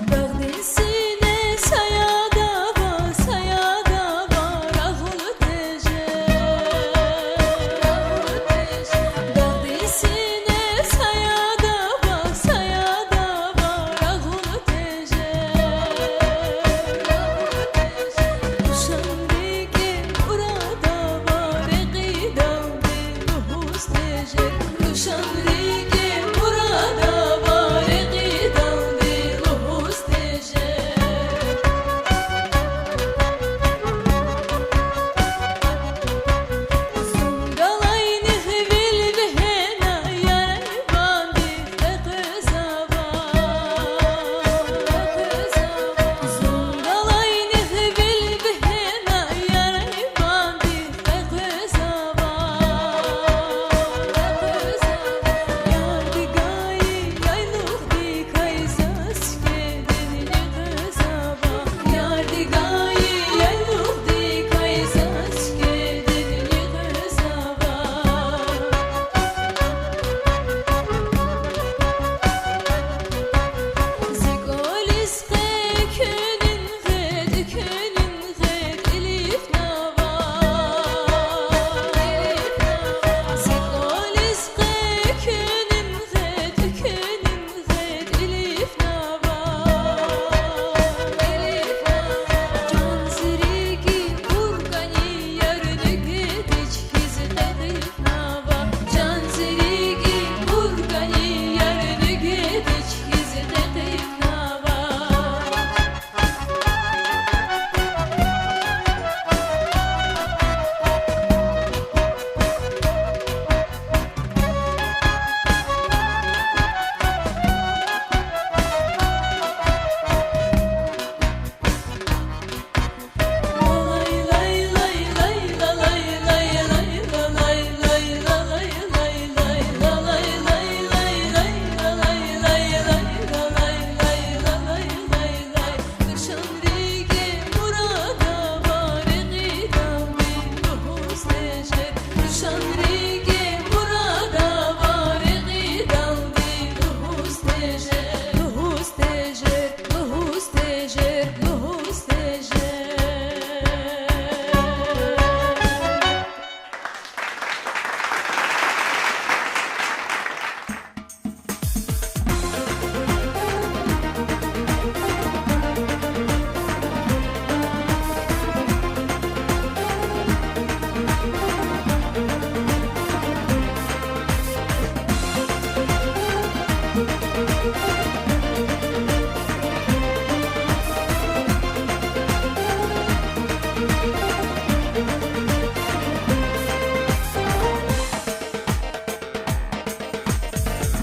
Дагъдин синел саягъда ава, саягъда ава рагъуна тежер. Дагъдин синел саягъда ава, саягъда ава рагъуна тежер. Рушан рикӀе мурад ава рекьидалди лугьуз тежер. Рушан рикӀе мурад ава рекьидалди лугьуз тежер. Зун галайнихъ вил вегьена, яран ванди къекъвезава. Зун галайнихъ вил вегьена, яран ванди къекъвезава. Ярди гайи яйлухдикай заз кедирни къвезава. Ярди гайи яйлухдикай заз кедирни къвезава. Зи кӀвализ къе куьнин гъед, куьнин гъед илифнава. Зи кӀвализ къе куьнин гъед, куьнин гъед илифнава. Чан зи рикӀи уркӀани ярни гедич хьиз къекъивнава. Чан зи рикӀи уркӀани ярни гедич хьиз къекъивнава.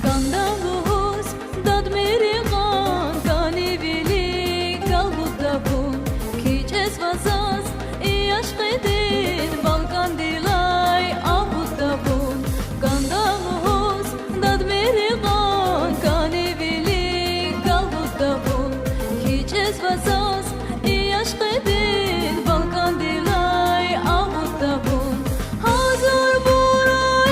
КӀанда лугьуз дадмир икьван, кӀани вилик галудда вун, кичӀезва заз и ашкъидин балкӀандилай агудда вун. КӀанда лугьуз дадмир икьван, кӀани вилик галудда вун, кичӀезва заз и ашкъидин балкӀандилай агудда вун. Гьазурбур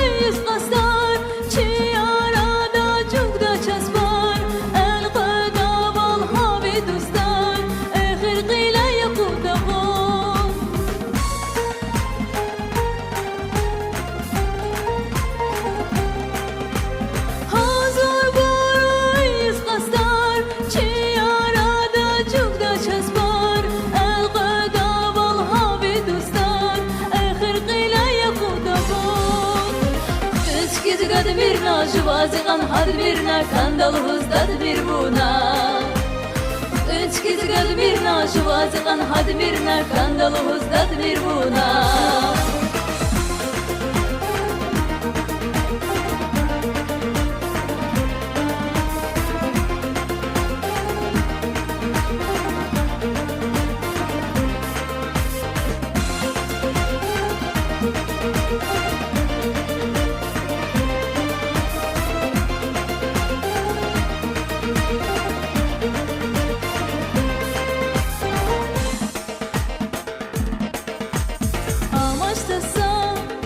ийиз къастар, чи арада чӀугвадач аспар, элкъведайвал гьа ви дустар, эхир кьиляй акъудда вун. Гьазурбур ийиз къастар, чи арада чӀугвадач аспар, элкъведайвал гьа ви дустар, эхир кьиляй акъудда вун. Куьз хьиз гадмирна, жуваз икьван гьадмирна, кӀанда лугьуз дадмир вуна. Чкиз гадмирна, жуваз кьан гьадмирна, кӀанда лугьуз дадмир вуна. Амачтаса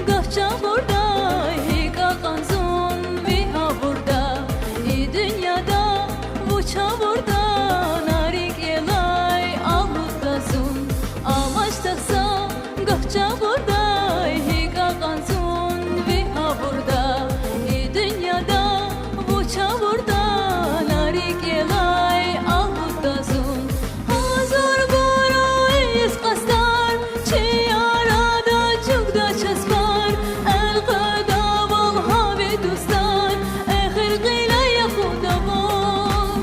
гагь чагъурдай, гьикӀ акьван зун ви гъавурда, и дуьньяда вуч гъавурда, на рикӀелай алудда зун. Амачтаса гагь чагъурдай, гьикӀ акьван зун ви гъавурда, и дуьньяда вуч гъавурда, на рикӀелай алудда зун. Гьазурбур ийиз къастар, чи арада чӀугвадай часпар, элкъведайвал гьа ви дустар, эхир кьиле яхудайвал.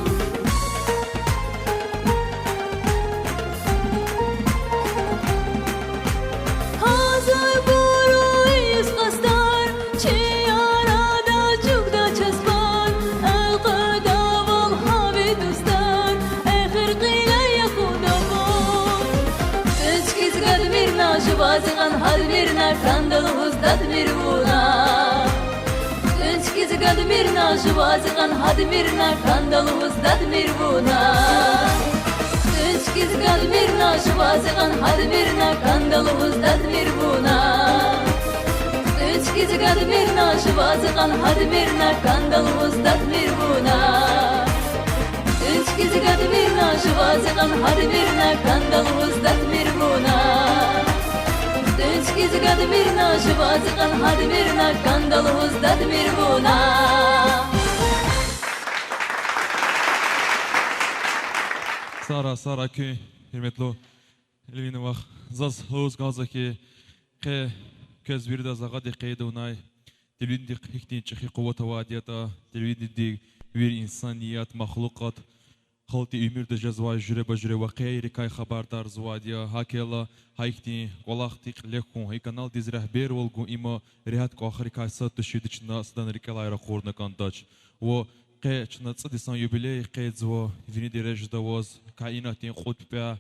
Гьазурбур ийиз къастар, чи арада чӀугвадай часпар, элкъведайвал гьа ви дустар, эхир кьиле яхудайвал. ХъуьтӀуьнчикиз гадмирна, жуваз кьан гьадмирна, кӀанда лугьуз дадмир вуна. ХъуьтӀуьнчикиз гадмирна, жуваз кьан гьадмирна, кӀанда лугьуз дадмир вуна. ХъуьтӀуьнчикиз гадмирна, жуваз кьан гьадмирна, кӀанда лугьуз дадмир вуна. ХъуьтӀуьнчикиз гадмирна, жуваз кьан гьадмирна, кӀанда лугьуз дадмир вуна. ХъуьтӀуьнчикиз гадмирна, жуваз кьан гьадмирна, кӀанда лугьуз дадмир вуна. ХъуьтӀуьнчикиз гадмирна, жуваз кьан гьадмирна, кӀанда лугьуз дадмир вуна. Сара, Сара, куьн, гьуьрметлу Эльвина вах, заз лугьуз кӀанзава хьи, къе квез виридаз агъадихъ къейдавай, телевидениедихъ гьихьтин чӀехи къуват авайди ятӀа, телевидениеди вири инсаният, махлукьат, халкьдин уьмуьрда жезвай жуьреба-жуьре вакъиайрикай хабардарзавайди я. ГьакӀ хьайила, гьа ихьтин кӀвалахдин кьиле хьун, и каналдиз регьбервал гун, има регьят кӀвалахрикай сад туширди чна садан рикӀелай ракъурна кӀандач. Ва къе чна цӀуд йисан юбилей къейдзава, вини дережада аваз, каинатдин кьуд пӀя,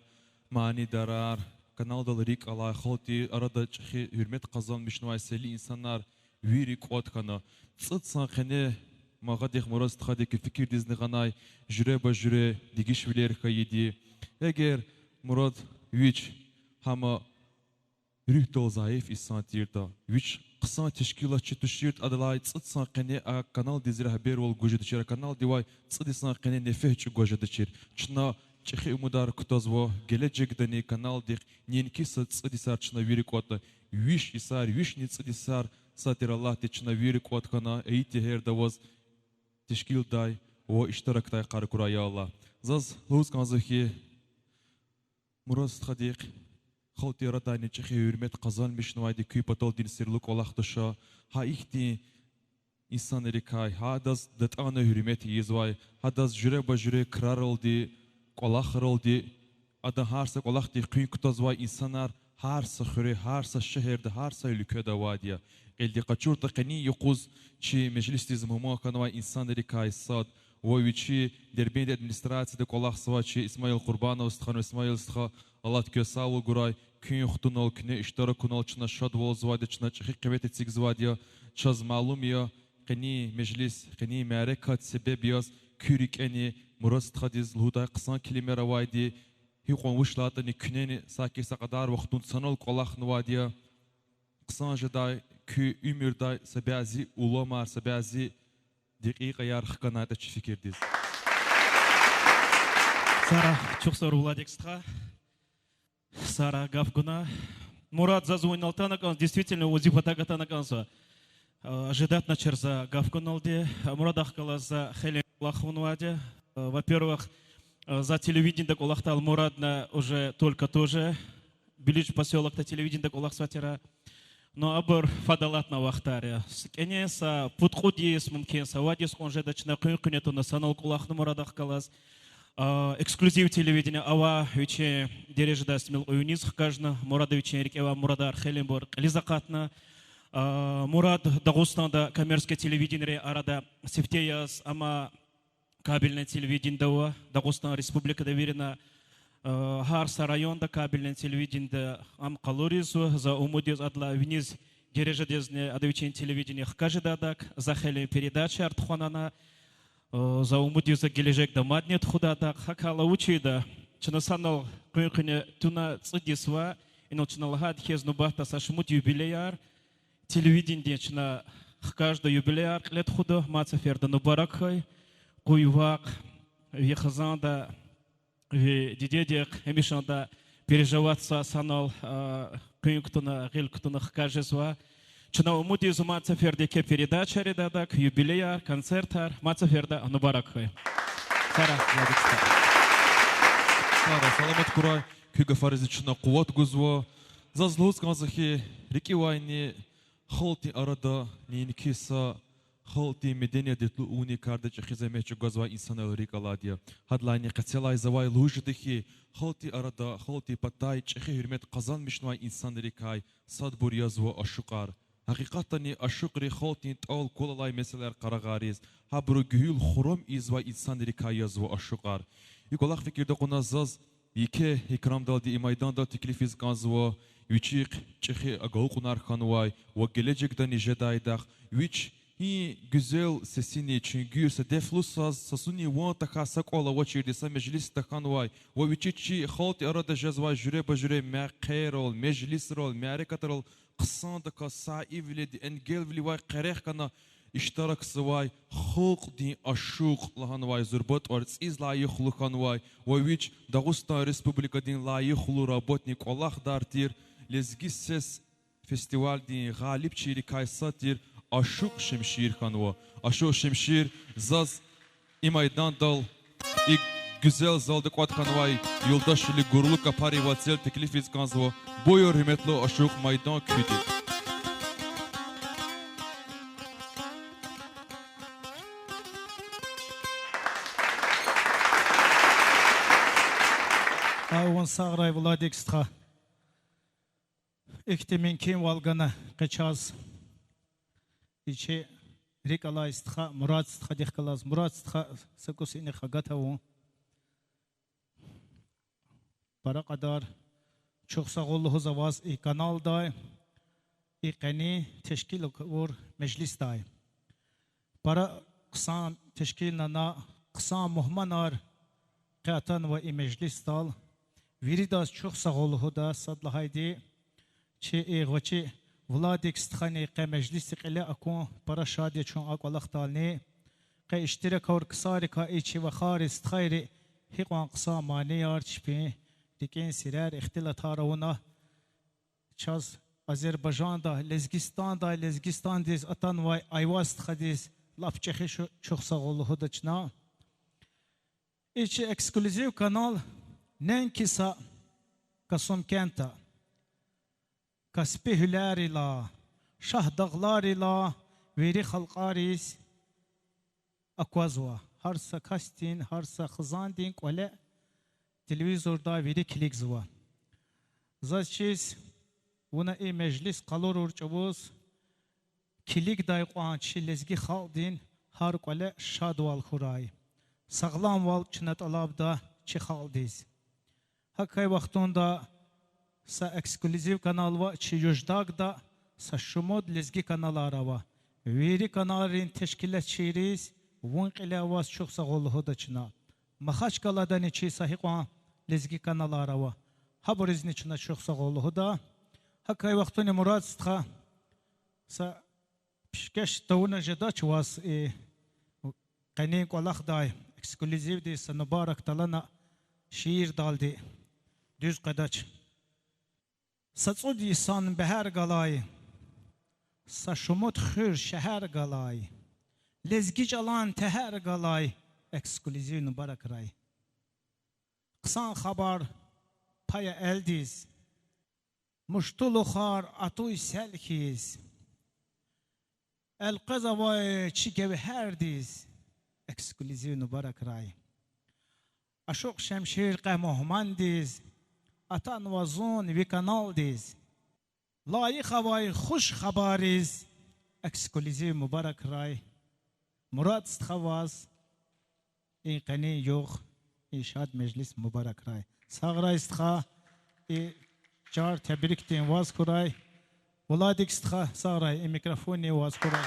манидарар, каналдал рикӀ алай, халкьдин арада чӀехи гьуьрмет къазанмишнавай селли инсанар вири кӀватӀ хьана. ЦӀуд йисан къене Магьадихъ Мурад стхадик фикирдизни гъанай жуьреба-жуьре дегишвилер хьайиди. Эгер Мурад вич гьам руьгьдал зайиф инсан тиртӀа, вич хъсан тешкилатчи туширтӀа, адалай цӀуд йисан къене а каналдиз регьбервал гуз жедачир, а каналдивай цӀуд йисан къене нефес чӀугваз жедачир. Чна чӀехи умудар кутазва, гележегдани каналдихъ неинки са цӀуд йисар чна вири кӀватӀна, виш йисар, вишни цӀуд йисар, сад тир Аллагьди, чна вири кӀватӀ хьана, и тегьерда аваз тешкилдай ва иштиракдай къарагурай, я Аллагь. Заз лугьуз кӀанзава хьи, Мурад стхадихъ халкьдин арадайни чӀехи гьуьрмет къазанмишнавайди куь паталди сирлу кӀвалах туш. Гьа ихьтин инсанрикай, гьадаз датӀана гьуьрмет ийизвай, гьадаз жуьреба-жуьре краралди, кӀвалахралди, адан гьар са кӀвалахдик къуьн кутазвай инсанар гьар са хуьре, гьар са шегьерда, гьар са уьлкведа авайди я. Кьилди къачуртӀа, къенин юкъуз чи межлисдиз мугьман хьанвай инсанрикай сад ва вичи Дербентдин администрацияда кӀвалахзавай чи Исмаил Къурбанов стхани, Исмаил стха, Аллагьди квез сагъвал гурай, куьн хтунал, куьне иштиракунал чна шадвалзавайди я, чна чӀехи къимет эцигзавайди я. Чаз малум я, къенин межлис, къенин мярекат себеб яз куь рикӀени Мурад стхадиз лугьудай хъсан келимаяр авайди, гьикьван вуч лагьайтӀани куьнени саки са кьадар вахтунда санал кӀвалахнавайди я. Хъсан жедай куь уьмуьрдай са бязи уламар, са бязи декьикьаяр хканайтӀа чи фикирдиз. Сара, чухсагъул, Владик стха. Сара гаф гуна. Мурад, заз вун инал атана кӀанзава, действительно, вазифа тагатана кӀанзава. Ожидатьначир за гаф гуналди. Мурадахъ галаз за хейлин кӀвалах авунвайди. Во-первых, за телевидениеда кӀвалахдайла Мурадни уже только тоже Билиж посёлокда телевидениеда кӀвалахзавай тир. Но абур фад алатна вахтар я. КӀане са пуд-кьуд йис, мумкин, са вад йис кьван жеда чна къуьн-къуьне туна санал кӀвалахна Мурадахъ галаз. Эксклюзив телевидение ава, вичин дережадай тӀимил кьуьлуьниз хкажна, Мурада вичин рикӀе авай мурадар хейлинбур кьилиз акъатна. Мурад Дагъустанда коммерческий телевиденийрин арада сифте яз, амма кабельный телевиденида ава, Дагъустан Республикада вирина, гьар са районда кабельный телевиденида ам къалуриз ава, за умуд яз адалай виниз дережадизни ада вичин телевидение хкаж жедайдак, за хейлин передачаяр тухвана ана, за умуд яз за гележегда мадни тухудайдак, гьакӀ хьайила вуч ийида, чна санал къуьн-къуьне туна цӀуд йис ава, инал чна лагьайди хьиз нубатда са шумуд юбилеяр, телевиденидин чна хкажда юбилеяр кьиле тухуда, мад сеферда мубарак хьуй, къуй вахъ, ви хизанда, ви дидедихъ гьамишанда переживатьзавай санал, къуьн кутуна, гъил кутуна хкаж жезва. Чна умуд ийизва мад сеферда еке передачаяр ийидайдак, юбилеяр, концертар, мад сеферда мубарак хьуй. Сара, Владик стха. Сара, саламат хьурай, куь гафариз чна къуват гузва. Заз лугьуз кӀанзава хьи, рикӀивайни халкьдин арада неинки са халкьдин меденият итлу авунин карда чӀехи зегьмет чӀугвазвай инсанрин рикӀ алайди я. Гьадалайни къецелай завай лугьуз жеда хьи, халкьдин арада, халкьдин патай чӀехи гьуьрмет къазанмишнавай инсанрикай садбур язва ашукьар. Гьакъикъатдани ашукьри халкьдин тӀал квал алай месэлаяр къарагъариз, гьабурун гуьгьуьл хурам ийизвай инсанрикай язва ашукьар. И кӀвалах фикирда кьуна заз еке икрамдалди и майдандал теклифиз кӀанзава вичихъ чӀехи агалкьунар хьанвай ва гележегдани жедайдахъ вич гьи гуьзел сесини чуьнгуьр Седефлу саз, сасунин ван тахьай са кӀвал авачирди, са межлис тахьанвай ва вичи чи халкьдин арада жезвай жуьреба-жуьре мехъерал, межлисрал, мярекатрал хъсандаказ саивилелди, энгелвиливай къерех хьана иштиракзавай халкьдин ашукь лагьанвай зурба тӀварцӀиз лайихлу хьанвай ва вич Дагъустан Республикадин лайихлу работник, кӀвалахдар тир, Лезги сес фестивальдин гъалибчийрикай сад тир Ашукь Шемшир хьанва. Ашукь Шемшир, заз и майдандал, и гуьзел залда кӀватӀ хьанвай юлдашвилик гурлу капари вацел теклифиз кӀанзава. Буюр, гьуьрметлу ашукь, майдан куьди. Гьа, вун сагърай, Владик стха. Ихьтин мумкинвал гана къе чаз, и чи рикӀ алай стха, Мурад стхадихъ галаз. Мурад стха, са кӀус инихъ агат авун. Пара кьадар чухсагъул лугьуз аваз и каналдай, и къенин тешкил авур межлисдай. Пара хъсан тешкилнана, хъсан мугьманар къе атанва и межлисдал. Виридаз чухсагъул лугьуда, сад лагьайди, чи и гъвечӀи Владик стхани къе межлисди кьиле акун пара шад я чун а кӀвалахдални. Къе иштирак авур ксарикай, и чи вахари, стхайри гьикьван хъсан манияр, чпин рикӀин сирер, ихтилатар авуна. Чаз Азербайжандай, Лезгистандай, Лезгистандиз атанвай Айваз стхадиз лап чӀехи шу-, чухсагъул лугьуда чна. И чи эксклюзив канал неинки са Касумкентда, Каспи гьуьлерилай, Шагьдагъларилай вири халкьариз аквазва. Гьар са касдин, гьар са хизандин кӀвале телевизорда вири килигзава. Заз чиз, вуна и межлис къалурун чӀавуз килигдай кьван чи лезги халкьдин гьар кӀвале шадвал хьурай. Сагъламвал чна тӀалабда чи халкьдиз. ГьакӀ хьайи вахтунда са эксклюзив канал ава чи Юждагда, са шумуд лезги каналар ава. Вири каналрин тешкилатчийриз вун кьиле аваз чухсагъул лугьуда чна. Махачкъаладани чи са гьикьван лезги каналар ава. Гьабуризни чна чухсагъул лугьуда. ГьакӀ хьайи вахтуни, Мурад стха, са пишкеш тавуна жедач ваз и къенин кӀвалахдай, эксклюзивдиз са мубарак талана шиирдалди, дуьз къведач. Са цӀуд йисан бегьер галай, са шумуд хуьр, шегьер галай, лезги чӀалан тегьер галай эксклюзив мубаракрай. Хъсан хабар пая элдиз, муштулухар атуй сел хьиз, элкъвезавай чи гевгьердиз эксклюзив мубаракрай. Ашукь Шемшир, къе мугьмандиз, атанва зун ви каналдиз. Лайих авай хуш хабарриз эксклюзив мубаракрай. Мурад стха, ваз и къенин югъ, и шад межлис мубаракрай. Сагърай, стха, и чар тебрикдин ваз хьурай. Владик стха, сагърай, и микрофонни ваз хьурай.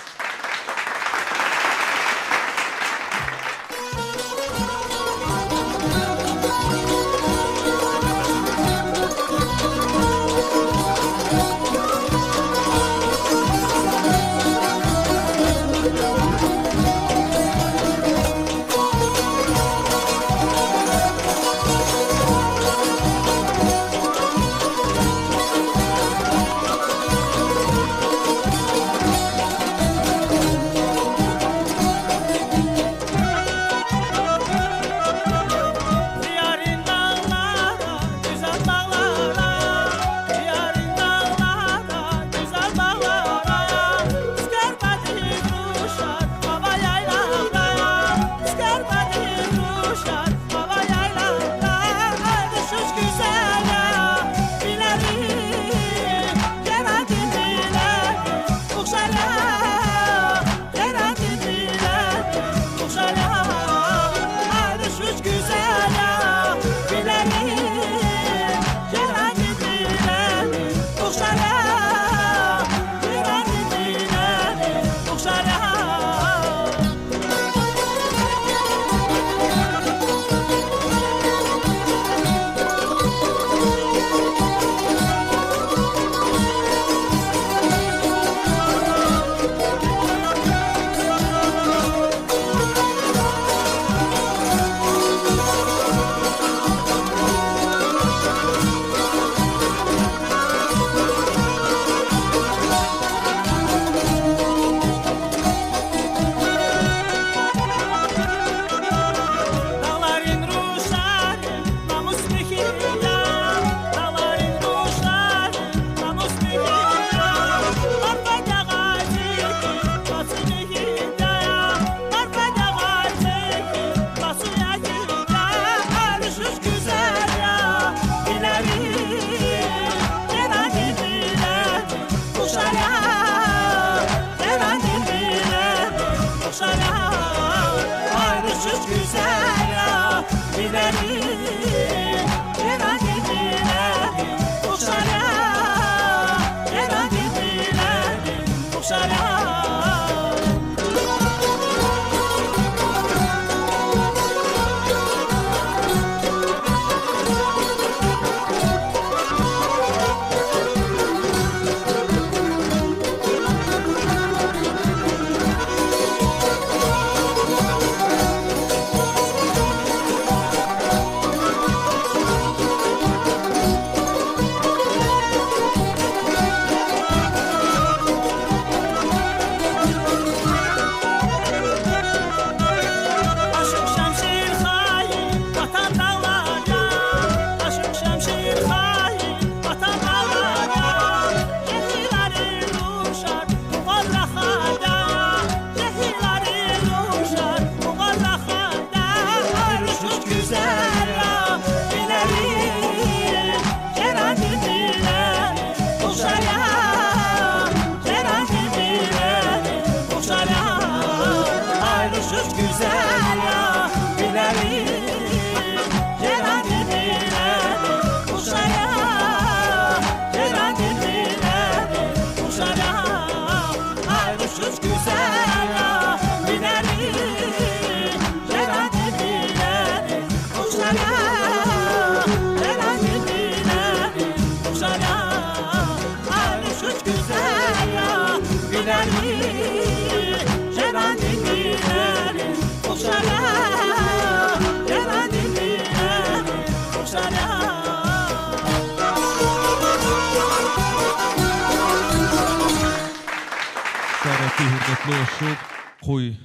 Шарафи, гьуьрметлу ашукь, къуй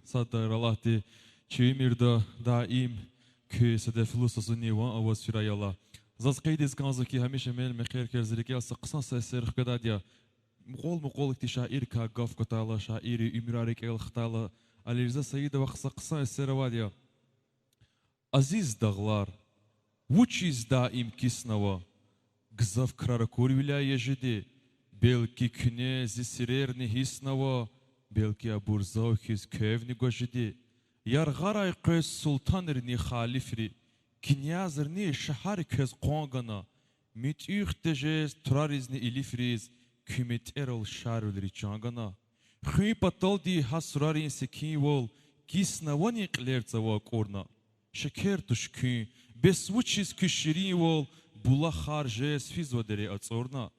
сад тир Аллагьди чи уьмуьрда даим куь седефлу сазунни ван аваз фирай Аллагь. Заз къейдиз кӀанзава хьи, гьамиша мел мехъер-мехъер зи рикӀел са хъсан-хъсан эсер хкведайди я. Мукьвал-мукьвал ихьтин шаиррикай гаф кватайла, шаиррин уьмуьрар рикӀел хтайла, Алирза Саидовахъ са хъсан эсер авайди я. Азиз дагълар, вучиз даим киснава? Гзаф крар акурвиляй я жеди? Белки, куьне зи сирерни гьиснава, белки, абур зав хьиз квевни гваз жеди? Яргъарай къвез султанрини халифри, князрини шагьар квез къван гана, муьтӀуьгъ тежез тураризни илифриз, куь метӀерал Шарвилири чан гана. Хуьн паталди гьа сурарин секинвал киснавани кьилер цава акӀурна? Шекер туш куьн, бес вучиз куь ширинвал булахар жез физва дере ацӀурна?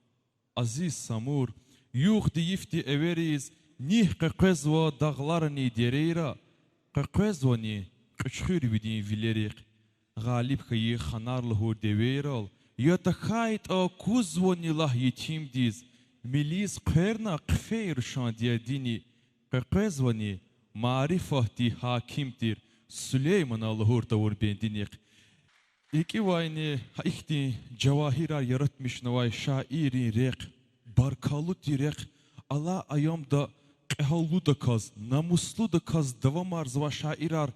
Азиз Самур, югъди-йифди эвериз, нигь къекъвезва дагъларани дерейра, къекъвезвани кьуьчхуьрвидин вилерихъ, гъалиб хьайи ханар лугьур девейрал, я тахьайтӀа кузвани лагь етимдиз, милиз хъверна хъфей рушан дердини, къекъвезвани марифатдин гьаким тир Сулейманан лугьур тавур бендинихъ. РикӀивайни гьа ихьтин жавагьирар яратмишнавай шаиррин рехъ, баркаллу тир рехъ, алай аямда кьегьаллудаказ, намуслудаказ давамарзавай шаирар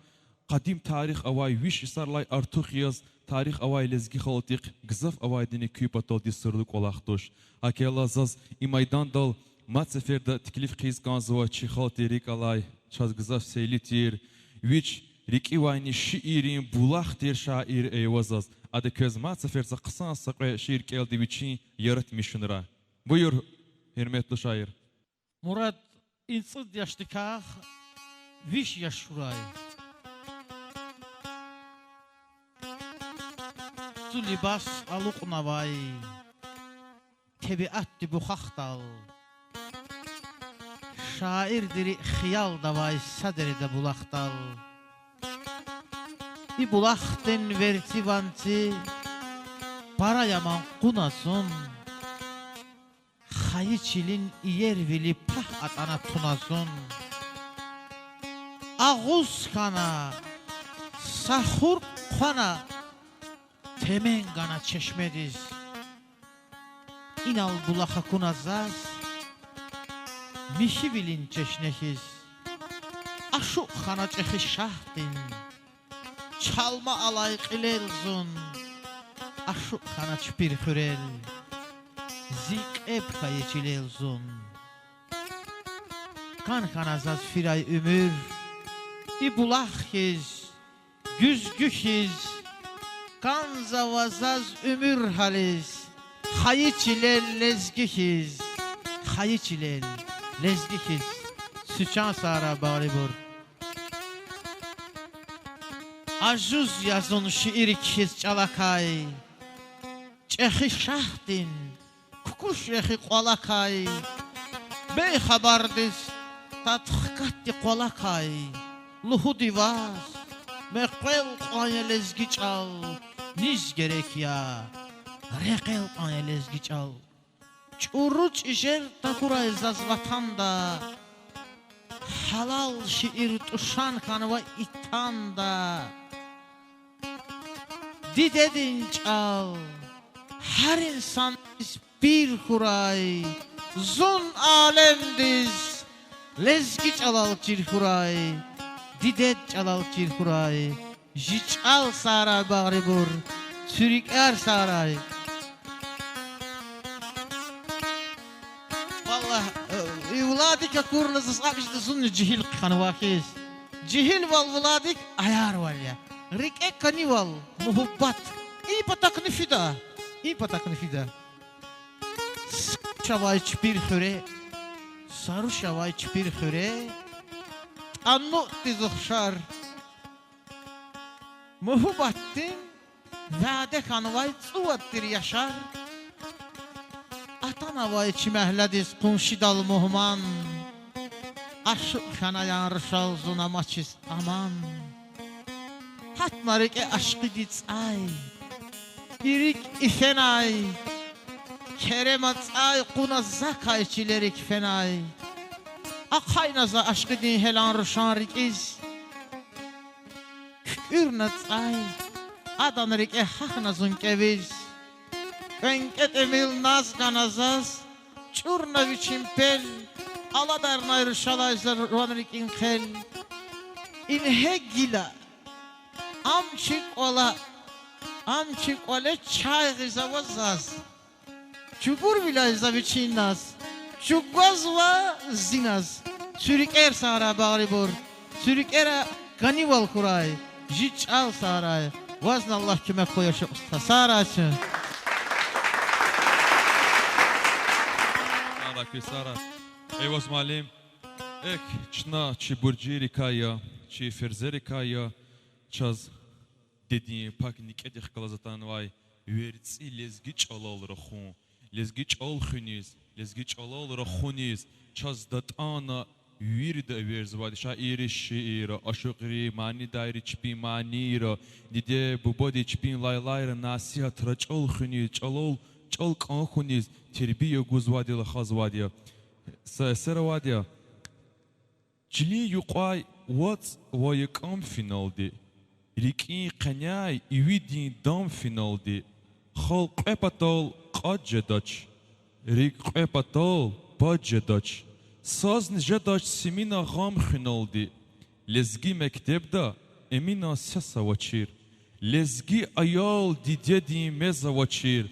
къадим тарих авай, виш йисарилай артух яз тарих авай лезги халкьдихъ гзаф авайдини куь паталди сурлу кӀвалах туш. ГьакӀ хьайила заз и майдандал мад сеферда теклиф хъийиз кӀанзава чи халкьдин рикӀ алай, чаз гзаф сейли тир, вич рикӀивайни шииррин булах тир шаир Эйвазаз. Ада квез мад сефер са хъсан са кьве шиир кӀелда вичин яратмишунрай. Буюр, гьуьрметлу шаир. Мурад, и цӀуд яшдикай виш яш хьурай. Цу либас алукьнавай тебиатди бухахдал, шаирдин рикӀ хиялда авай са дереда булахдал. И булахдин верцӀи-ванци пара яман кьуна зун, хайи чилин иервили пагь атӀана туна зун. Агъуз хьана, са хур хъвана, темен гана чешмедиз. Инал булах акуна заз михьивилин чешне хьиз. Ашукь хьана чӀехи шагьдин чалма алай кьилел зун, ашукь хьана чпин хуьрел, зи кьеб хьайи чилел зун. КӀан хьана заз фирай уьмуьр и булах хьиз, гуьзгуь хьиз, кӀанзава заз уьмуьр гьализ, хайи чилел лезги хьиз, хайи чилел лезги хьиз, суьчан сагърай багърибур. Ажуз я зун шиир кхьиз чӀалакай, чӀехи шагьдин кукӀуш рехи кьвалакай, бейхабардиз тад хкатди къвалакай, лугьуди ваз, мекъвел кьван я лезги чӀал, низ герек я, рекъел кьван я лезги чӀал. ЧӀуру чӀижер тахьурай заз ватанда, гьалал шиир тӀушан хьанва и танда. Дидедин чӀал гьар инсандиз пир хьурай, зун алемдиз лезги чӀалал чир хьурай, дидед чӀалал чир хьурай. Жи чӀал сагърай багърибур, цуьрикӀар сагърай. Валлагь, э, и Владик акурла заз акӀ жеда зунни жегьил хъхьанва хьиз. Жегьилвал, Владик, аярвал я. РикӀе кӀанивал, муьгьуьббат. И патахъни фида, и патахъни фида. Са руш авай чпин хуьре, са руш авай чпин хуьре, тӀанутӀдиз ухшар. Муьгьуьббатдин вяде хьанвай цӀувад тир яшар. Атанвай чи мягьледиз къуншидал мугьман, ашукь хьанаян рушал зун амачиз аман. Гьатна рикӀе ашкъидин цӀай, и рикӀ ифенай, керема цӀай кьуна закай чилерик фенай. Ахъайна за ашкъидин гьелан рушан рикӀиз. КуькӀуьрна цӀай, адан рикӀе гьахьна зун кӀевиз. КӀвенкӀве тӀимил наз гана заз, чӀурна вичин пел, аладарнай рушалай за ван рикӀин хъел. Ингье гила, Ам чи кӀвале, ам чи кӀвале чай гъиз ава заз. Чугурвиляй за вичин наз, чӀугвазва зи наз. Цуьк рикӀер сагърай, багърибур. Цуьк рикӀера кӀанивал хьурай, жи чӀал сагърай. Вазни Аллагь куьмек хьуй, ашукь стха, сагърай чун. Сагърай куьн, сагърай. Эйваз муаллим. Эхь, чна чи буржийрикай я, чи ферзерикай я, чаз дидедин пак никӀедихъ галаз атанвай верцӀи лезги чӀалал рахун, лезги чӀал хуьниз, лезги чӀалал рахуниз чаз датӀана вирида эверзавайди шаирри шиирра, ашукьри, манидайри чпин манийра, диде-бубади чпин лайлайра, насигьатра чӀал хуьниз, чӀалал, чӀал кӀан хьуниз тербия гузвайди лугьузвайди я. Са эсер авайди я. Чилин юкьвай вацӀ ва якӀам финалди, рикӀин къеняй ивидин дам финалди, халкь кьве патал кьад жедач, рикӀ кьве патал пад жедач, сазни жедач симина гъам хуьналди. Лезги мектебда Эминан сес авачир, лезги аял дидедин мез авачир.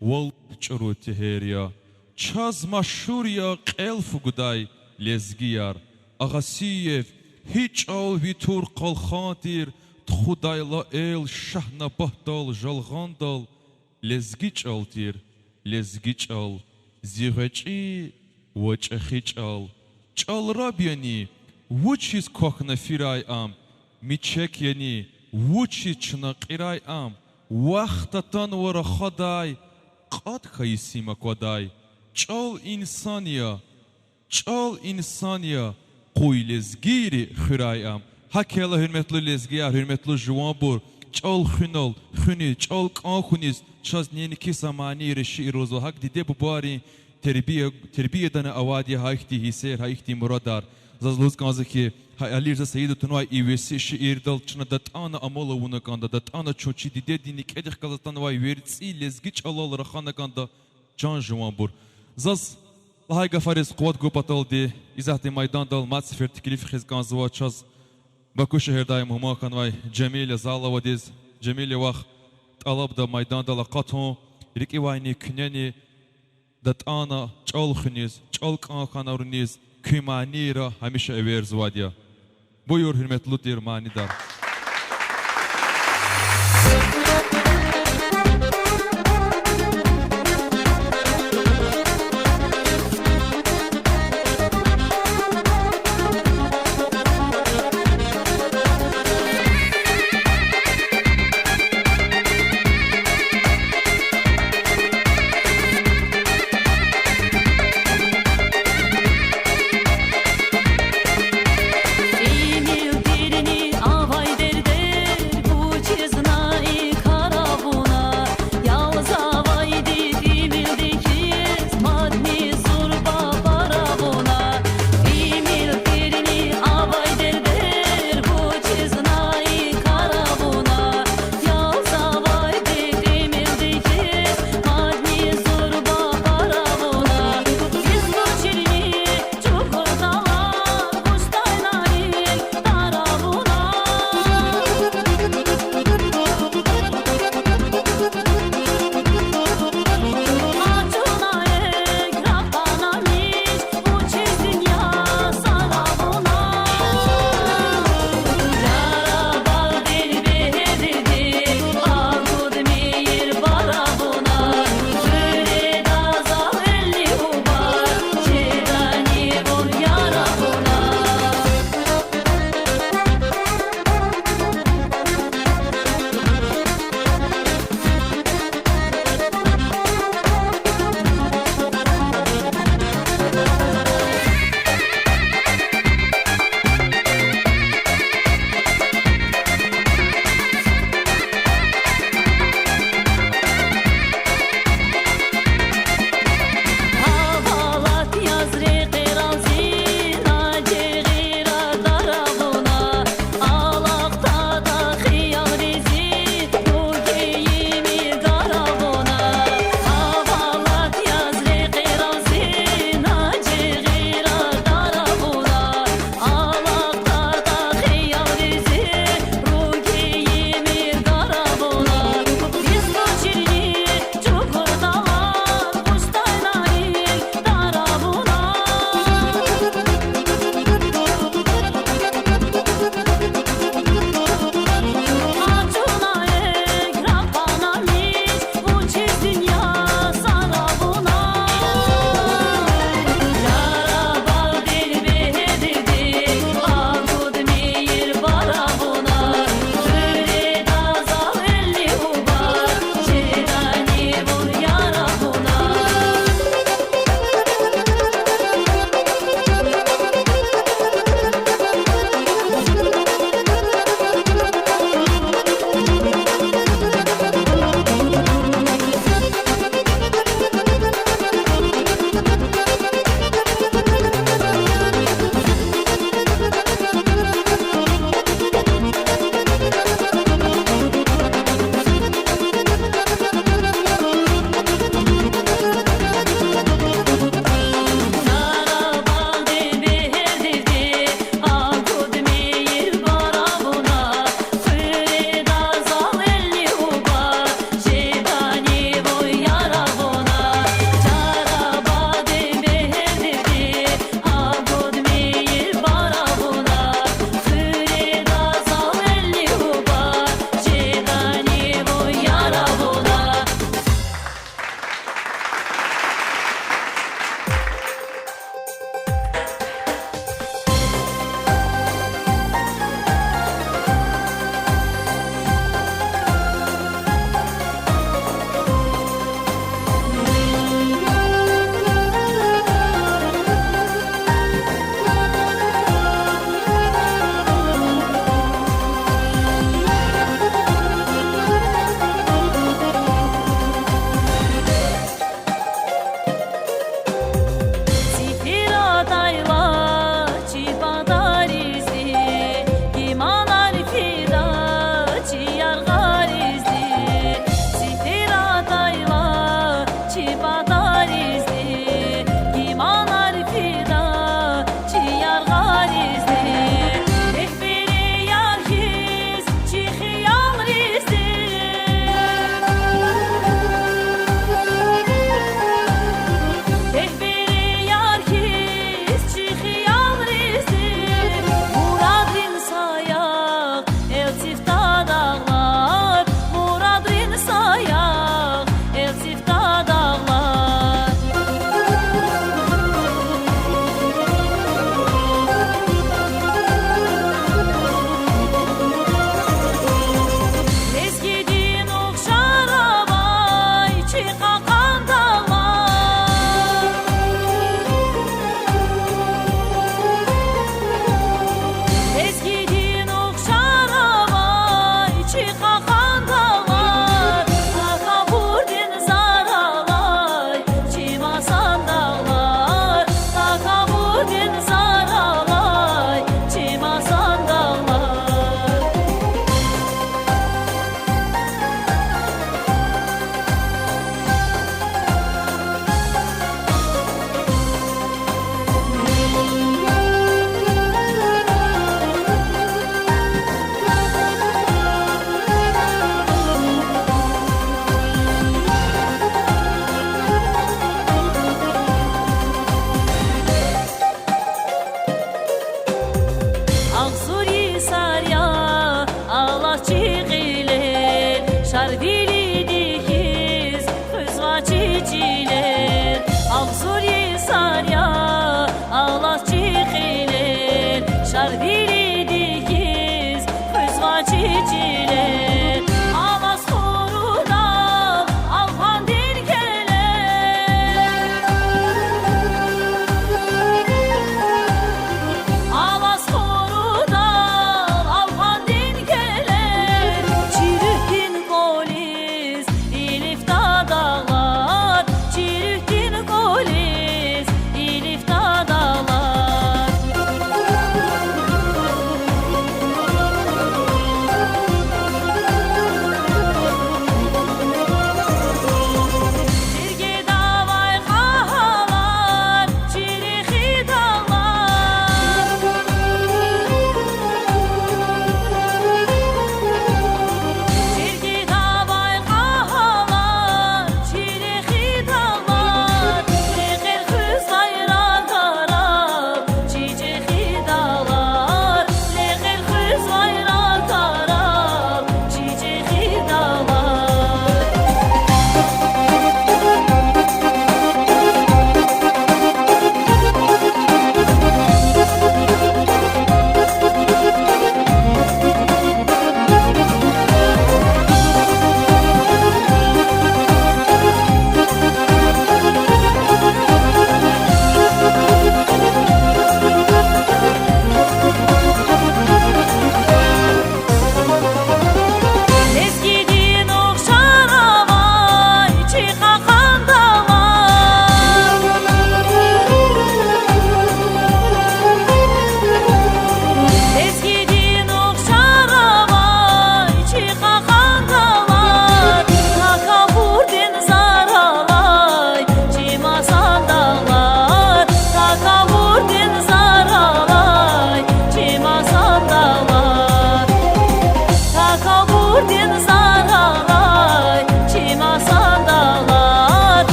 Валлагь, чӀуру тегьер я, чаз машгьур я кьел фу гудай лезгияр. Агъасиев, гьи чӀал ви тур, къалхан тир, тухудайла эл Шагьнабатдал, Жалгъандал, лезги чӀал тир, лезги чӀал, зи гъвечӀи ва чӀехи чӀал. ЧӀал раб яни, вучиз квахьна фирай ам? Мичек яни, вучиз чна кьирай ам? Вахт атанва рахадай, кьад хьайи сим аквадай. ЧӀал инсан я, чӀал инсан я, къуй лезгийри хуьрай ам. ГьакӀ хьайила, гьуьрметлу лезгияр, гьуьрметлу жуванбур, чӀал хуьнал, хуьниз, чӀал кӀан хьуниз чаз неинки са манийра шиир лугьузва. ГьакӀ диде-бубайрин тербия, тербиядани авайди я гьа ихьтин гьиссер, гьа ихьтин мурадар. Заз лугьуз кӀанзава хьи, гьа Алирза Саидов тунвай и веси шиирдал чна датӀана амал авуна кӀанда, датӀана чун чи дидедин никӀедихъ галаз атанвай верцӀи лезги чӀалал рахана кӀанда, чан жуванбур. Заз лагьай гафариз къуват гун паталди, исятда майдандал мад сефер теклиф хьиз кӀанзава чаз Баку шегьердай мугьман хьанвай Жемиля Заловадиз. Жемиля вах, тӀалабда майдандал акъатун, рикӀивайни куьнени датӀана чӀал хуьниз, чӀал кӀан хьана руниз, куь манийра гьамиша эверзавайди я. Буюр, гьуьрметлу тир манидар. Симил тирни авай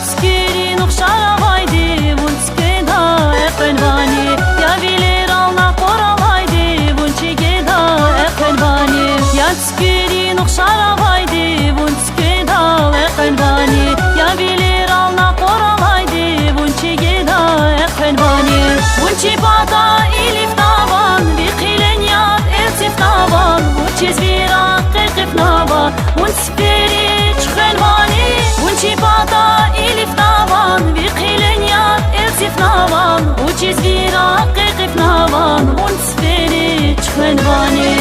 Цуькверин ухшар авайди вун цуькведа экъвенвани, я вилерал накъвар алайди вун чигеда экъвенвани, я цуькверин ухшар авайди вун цуькведа экъвенвани, я вилерал накъвар алайди вун чигеда экъвенвани. Вун чи пата илифнаван, ви хъилен яд элцифнаван, вучиз ви рагъ къекъифнава, вун цуьквери чуьхвенвани. Вун чи пата илифнаван, ви хъилен яд элцифнаван, вучиз ви рагъ къекъифнаван, вун цуьквери чуьхвенвани.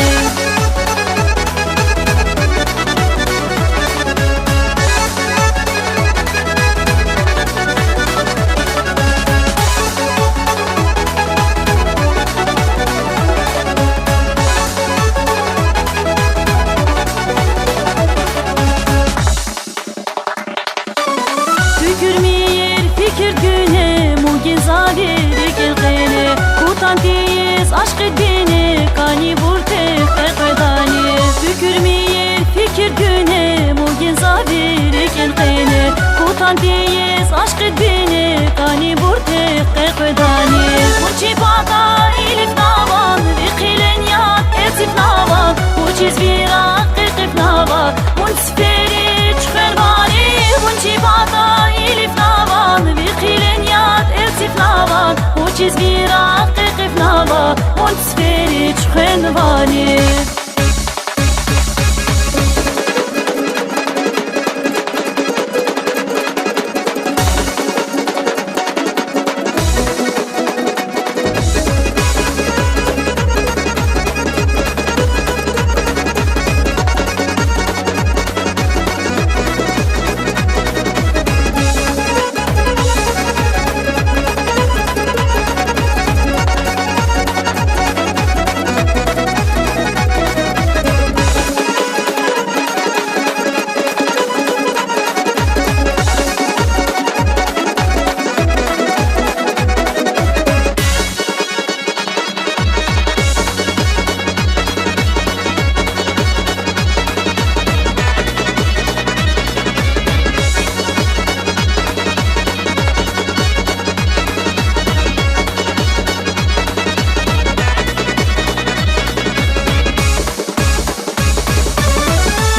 Фикирмир фикир гуьне, мугьин за ви рикӀин къене, кутан тийиз ашкъид бине, кӀанибур тек къекъведани. Фикирмир фикир гуьне, мугьин за ви рикӀин къене, кутан тийиз ашкъид бине, кӀанибур тек къекъведани. Вун чи пата илифнаван, ви хъилен яд элцифнаван, вучиз ви рагъ къекъифнава, вун цуьквери чуьхвенвани. Вун чи пата илифнаван, ви хъилен яд элцифнаван, вучиз ви рагъ къекъифнава, вун цуьквери чуьхвенвани.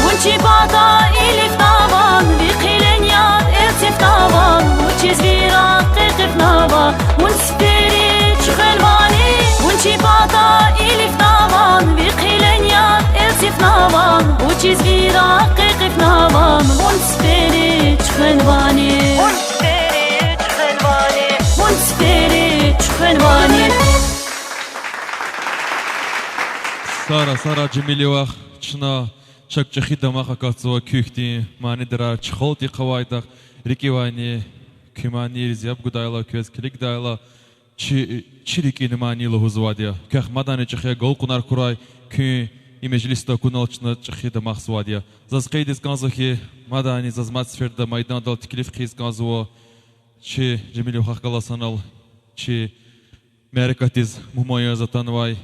Вун чи пата илифнаван, ви хъилен яд элцифнаван, вучиз ви рагъ къекъифнава, вун цуьквери чуьхвенвани. Вун чи пата илифнаван, ви хъилен яд элцифнаван, вучиз ви рагъ къекъифнаван, вун цуьквери чуьхвенвани. Вун цуьквери чуьхвенвани. Сара, Сара Жемилова, чна чак чӀехи дамах акатзава куь хьтин манидарар, чи халкьдихъ авайдахъ рикӀивайни, куь манириз яб гудайла, квез килигдайла, чи, чи рикӀин мани лугьузвайди я. Квехъ мадани чӀехи агалкьунар хьурай, куьн и межлисда акунал чна чӀехи дамахзавайди я. Заз къейдиз кӀанзава хьи, мадани заз мад сеферда майдандал теклиф хъийиз кӀанзава, чи Жемилов вахъ галаз санал чи мярекатдиз мугьман яз атанвай,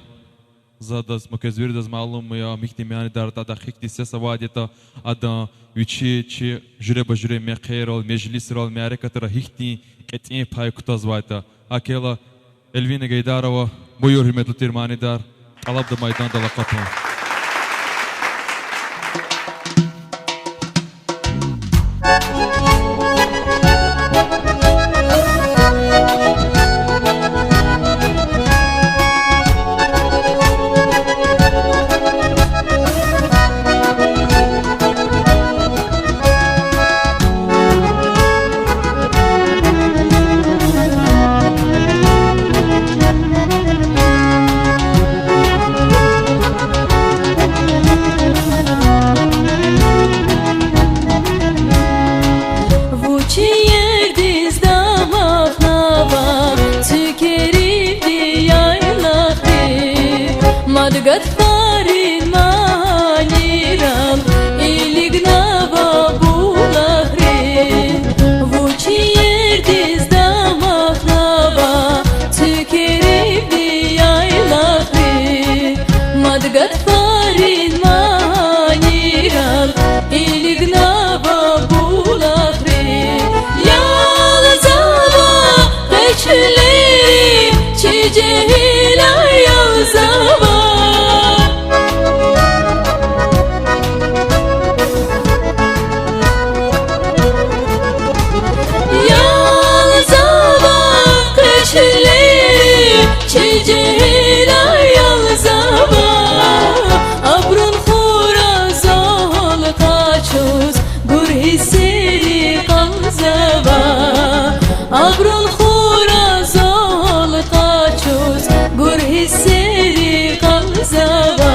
за адаз, ма квез виридаз малум я, ам гьихьтин манидар, адахъ гьихьтин сес авайди ятӀа, адан вичи чи жуьреба-жуьре мехъерал, межлисрал, мярекатра гьихьтин кьетӀен пай кутазвайтӀа. ГьакӀ хьайила, Эльвина Гейдарова, буюр, гьуьрметлу тир манидар, тӀалабда майдандал акъатун. Вуч иердиз дамахнава цуькверивди яйлахри, мад гатфарин манийрал илигнава булахри. Вуч иердиз дамахнава цуькверивди яйлахри, мад гатфарин манийрал илигнава булахри. Я жегьил аялзава. Ялзава къе чилери, чи жегьил аялзава. Абурун хура зал къачуз, гур гьиссери кьалзава. Абурун хура зал къачуз, гур гьиссери кьалзава.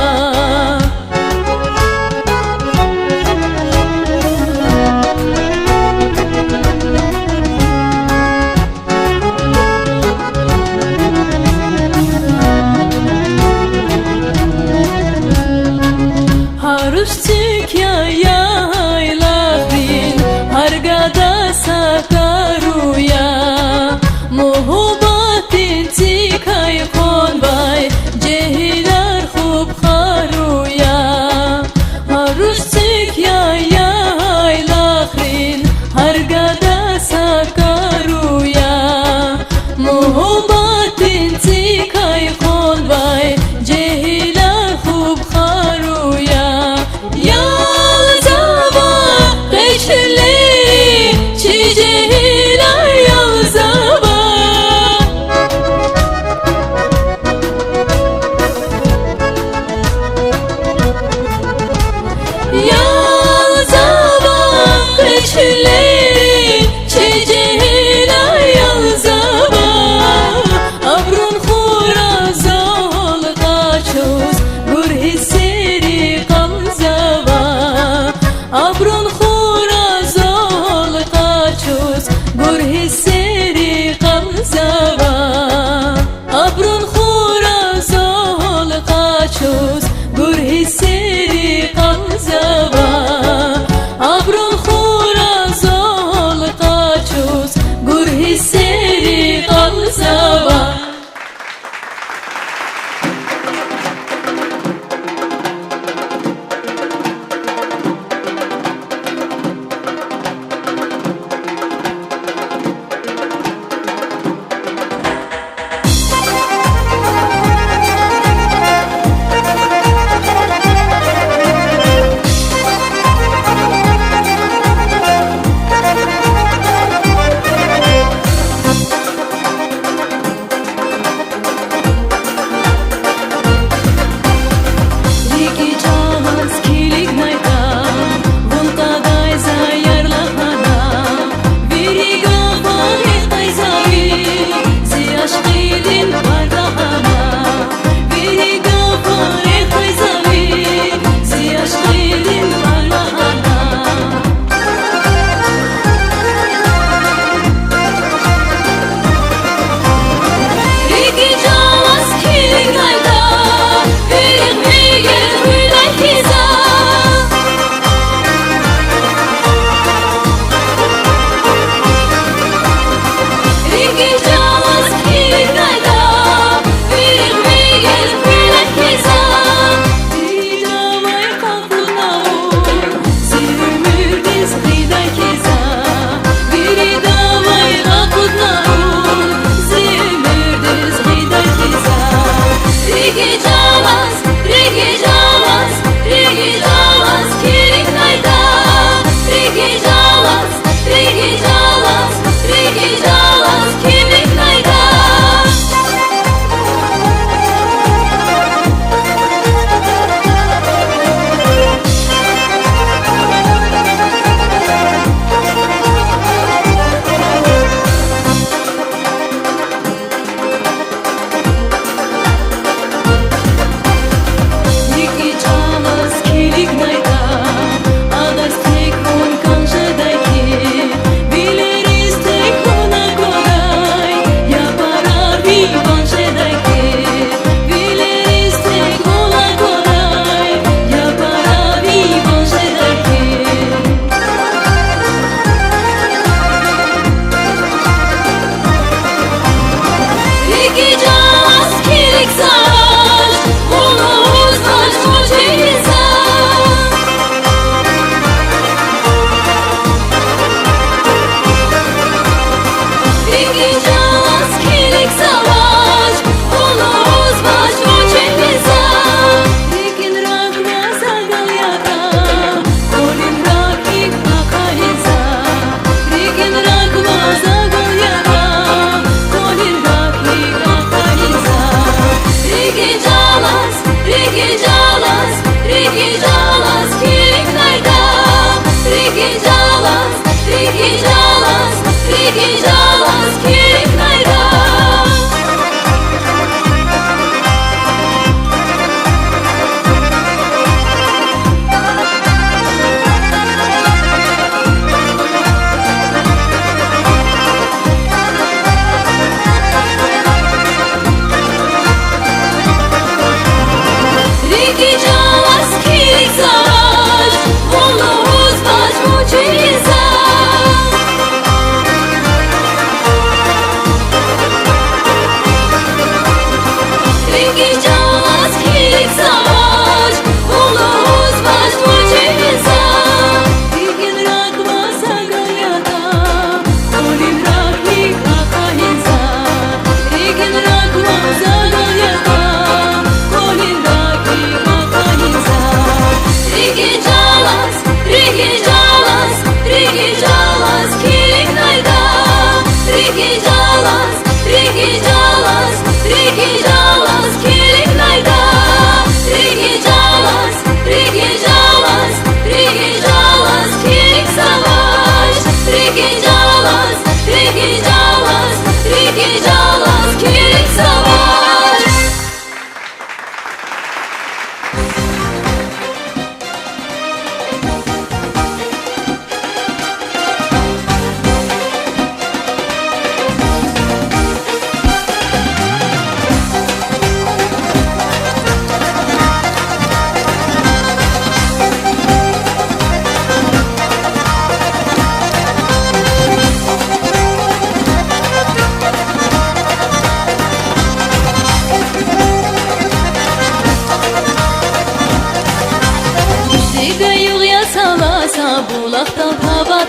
Гьар руш цуьк я яйлахрин, гьар гада са кару я. Муьгьуьббатдин цикай кьунвай жегьилар хуб хару я. Гьар руш цуьк я яйлахрин, гьар гада са кару я. Муьгьуьббатдин цикай кьунвай жегьилар хуб хару я. Ялзава къе чилери, чи жегьил аялзава. Ялзава къе чилери, чи жегьил аялзава. Абурун хура зал къачуз, гур гьиссери кьалзава. Абурун хура зал къачуз, гур гьиссери кьалзава. Абурун хура зал къачуз, гур гьиссери кьалзава. Абурун хура зал къачуз, гур гьиссери кьалзава. РикӀи чӀалаз килигнайтӀа, вун кьадай за ярлагьана, вири гафар рехъ тайзава, зи ашкъидин пар лагьана, вири гафар рехъ тайзава, зи ашкъидин пар лагьана. РикӀи чӀалаз килигнайтӀа, вири мегер хуьдай хьиз я. РикӀи чӀалаз килигнайтӀа, вири мегер хуьдай хьиз я. Вири давай къакъудна вун, зи уьмуьрдиз гъидай хьиз я. Вири давай къакъудна вун, зи уьмуьрдиз гъидай хьиз я. РикӀи чӀалаз, рикӀи чӀалаз, рикӀи чӀалаз килигнайтӀа, рикӀи чӀалаз, рикӀи чӀалаз, рикӀи чӀалаз килигнайтӀа. РикӀи чӀалаз килигнайтӀа, адаз тек вун кӀан жедай хьи, вил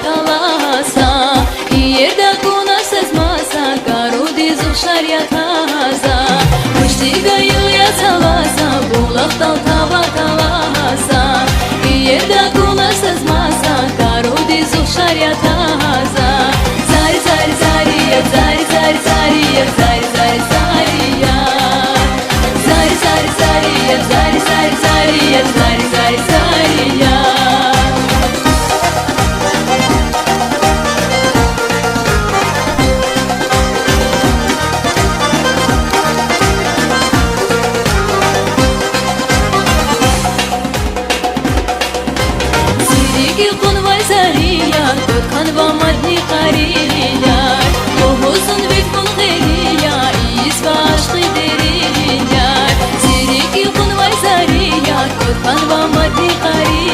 таласа, иерда акуна саз маса, карудиз ухшар я таза. Вучтига югъ я заласа, булахдал тава таласа, иерда акуна саз маса, карудиз ухшар я таза. Зари, зари, зари я, зари, зари, зари я, зари, зари, зари я. Зари, зари, зари я, зари, зари, зари я, зари, зари, зари я. Зи рикӀ кьунвай зари яр, куд хьанва мадни къари яр, лугьуз зун вид вун гъейри яр, ийизва ашкъи дери яр. Зи рикӀ кьунвай зари яр, куд хьанва мадни къари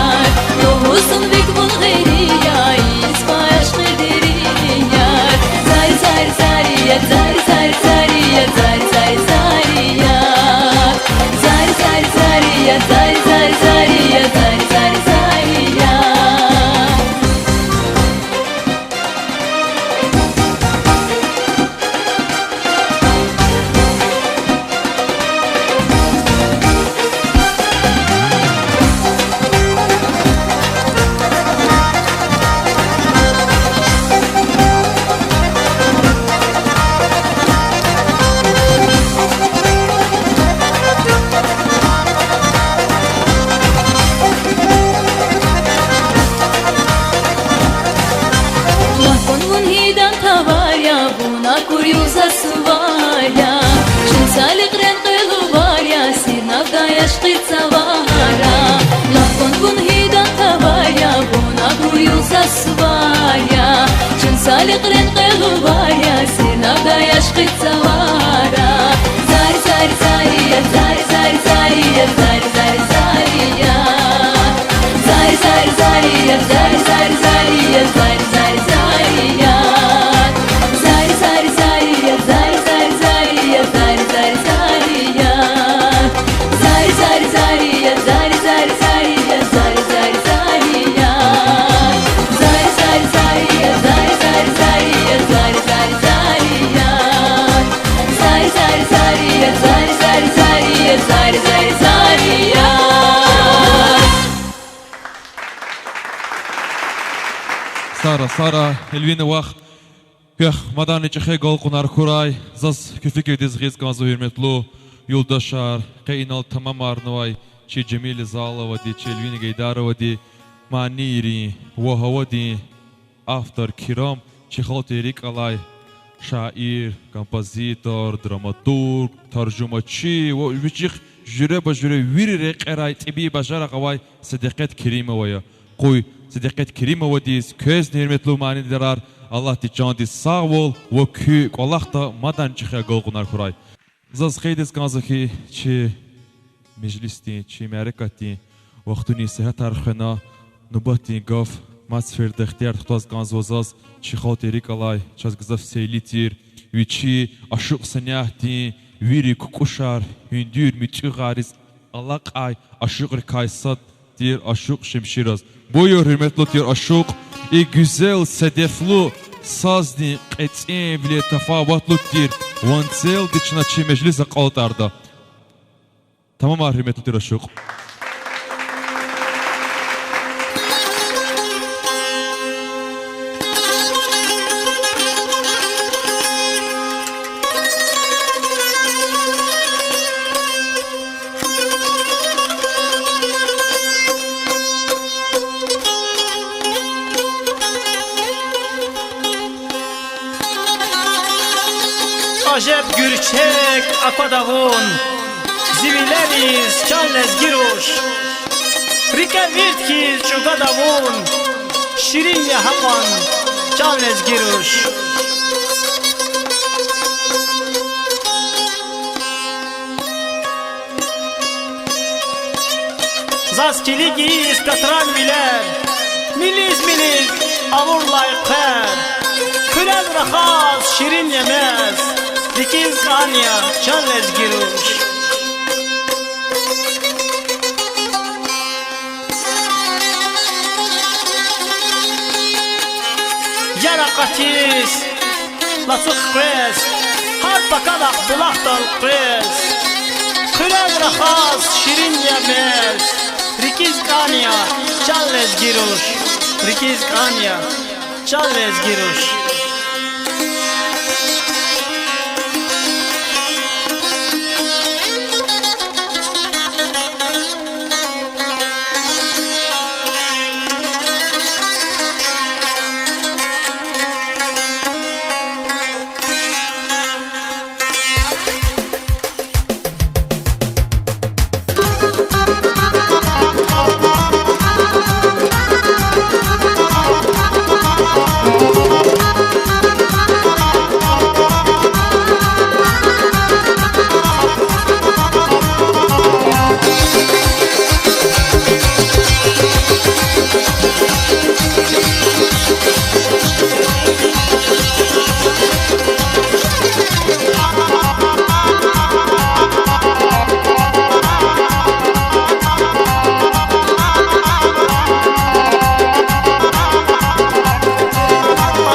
яр, лугьуз зун вид вун гъейри яр, ийизва ашкъи дери яр. Зари, зари, зари я, зари, зари, зари я, зари, зари, зари я. Зари, зари, зари я, зари, зари, зари я, зари, зари, зари я. Лагь кьван вун гьидан тавар я, вун акур югъ заз сувар я, чун Саликьрин кьве лувар я, сирнавдай ашкъи цавара. Лагь кьван вун гьидан тавар я, вун акур югъ заз сувар я, чун Саликьрин кьве лувар я, сирнавдай ашкъи цавара. Зари, зари, зари я, зари, зари, зари я, зари, зари, зари я. Зари, зари, зари я, зари, зари, зари я, зари, зари, зари я. Зари, зари, зари я, зари, зари, зари я, зари, зари, зари я. Зари, зари, зари я, зари, зари, зари я, зари, зари, зари я. Зари, зари, зари я, зари, зари, зари я, зари, зари, зари я. Зари, зари, зари я, зари, зари, зари я, зари, зари, зари я. Сара, Сара, Эльвина вах, квехъ маданни чӀехи агалкьунар хьурай. Заз куь фикирдиз гъиз кӀанзава, гьуьрметлу юлдашар, къе инал тамамарнавай чи Жемилизаловади, чи Эльвина Гейдаровади манийрин ва гьавадин автор Кирам, чи халкьдин рикӀ алай шаир, композитор, драматург, таржумачи ва вичихъ жуьреба-жуьре вири рекьерай тӀибий бажарагъ авай Седекъет Керимова я. Къуй Седекъет Керимовадиз, квезни, гьуьрметлу манидарар, Аллагьди чандиз сагъвал ва куь кӀвалахда мадан чӀехи агалкьунар хьурай. Заз къейдиз кӀанзава хьи, чи межлисдин, чи мярекатдин вахтунин сягьатар хвена, нубатдин гаф Мацферда ихтияр тухуз кӀанзава заз, чи халкьдин рикӀ алай, чаз гзаф сейли тир, вичи ашукь сенятдин вири кукӀушар, гьуьндуьр муьтӀуьгъариз алакьай ашукьрикай сад тир ашукь Шемшираз. Буюр, гьуьрметлу тир ашукь, и гуьзел седефлу саздин кьецӀивиле тафаватлу тир ванцелди чна чи межлис акьалтӀарда. Тамамар, гьуьрметлу тир ашукь. Ажеб гуьрчег аквада вун, зи вилериз, чан лезги руш. РикӀе вирт хьиз чӀугвада вун, ширин я гьакьван, чан лезги руш. Заз килигиз катран вилер, милиз-милиз авурлай хъвер. Хуьрел рахаз ширин я мез, рикӀиз кӀан я, чан лезги руш. Яр акъатиз, лацу хквез, гьар пакалахъ булахдал къвез, хъуьрез рахаз ширин я мез, рикӀиз кӀан я, чан лезги руш, рикӀиз кӀан я, чан лезги руш.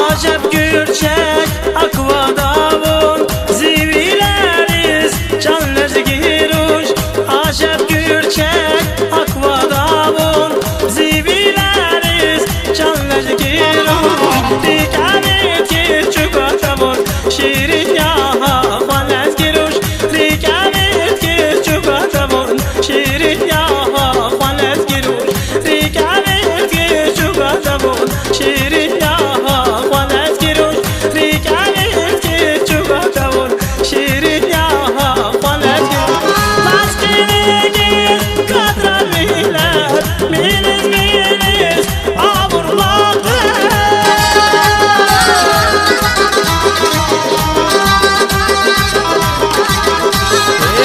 Ажеб гуьрчег аквада вун зи вилериз, чан лезги руш. Ажеб гуьрчег аквада вун зи вилериз, чан лезги руш. РикӀе вириз чӀугвада вун, ширин я гьа хва лезги руш. РикӀе вириз чӀугвада вун, ширин я гьа хва лезги руш. РикӀе вириз чӀугвада вун, ширин я гьа хва лезги руш. РикӀе вириз чӀугвада вун, ширин я гьа хва лезги руш. Лезги рикӀиз катран вилер, милиз-милиз авур лакъер.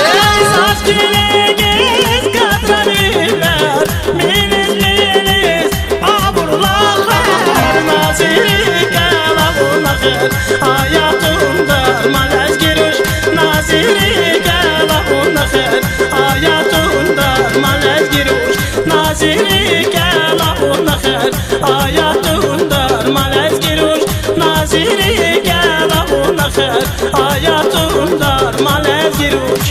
Эй, лезги рикӀиз катран вилер, милиз-милиз авур лакъер. На зи рикӀел авуна хер, гьаятун дарман лезги руш. На зи рикӀел авуна хер, гьаятун дарман лезги руш. На зи рикӀел авуна хер, гьаятун дарман лезги руш. На зи рикӀел авуна хер, гьаятун дарман лезги руш.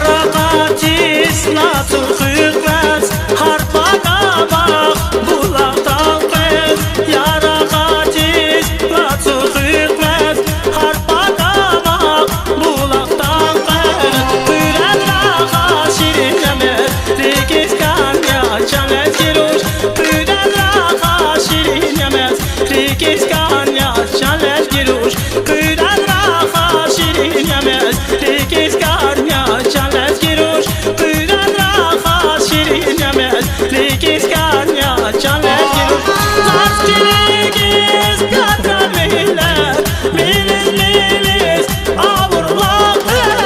Яракатиз лацу хуьх квез, гьар пакамахъ булахдал къвез. Яракатиз лацу хуьх квез, гьар пакамахъ булахдал къвез. Къуьрен рахаз ширин я мез, рикӀиз кӀан я, чан лезги руш. Къуьрен рахаз ширин я мез, рикӀиз кӀан я, чан лезги руш. Къуьрен рахаз ширин я мез, рикӀиз кӀан я, чан лезги руш. Къуьрен рахаз ширин я мез, рикӀиз кӀан я, чан лезги руш. Лезги рикӀиз катран вилер, милиз-милиз авур лакъер.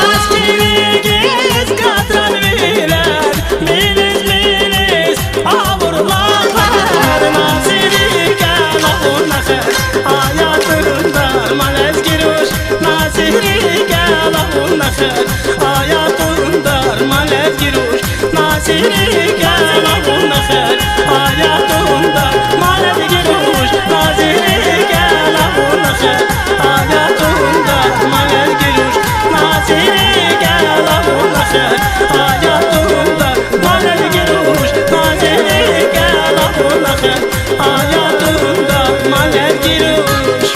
Лезги рикӀиз катран вилер, милиз-милиз авур лакъер. На зи рикӀел авуна хер, гьаятун дарман лезги руш. На зи рикӀел авуна хер, гьаятун дарман лезги руш. На зи рикӀел авуна хер, гьаятун дарман лезги руш. На зи рикӀел авуна хер, гьаятун дарман лезги руш. На зи рикӀел авуна хер, гьаятун дарман лезги руш. На зи рикӀел авуна хер, гьаятун дарман лезги руш.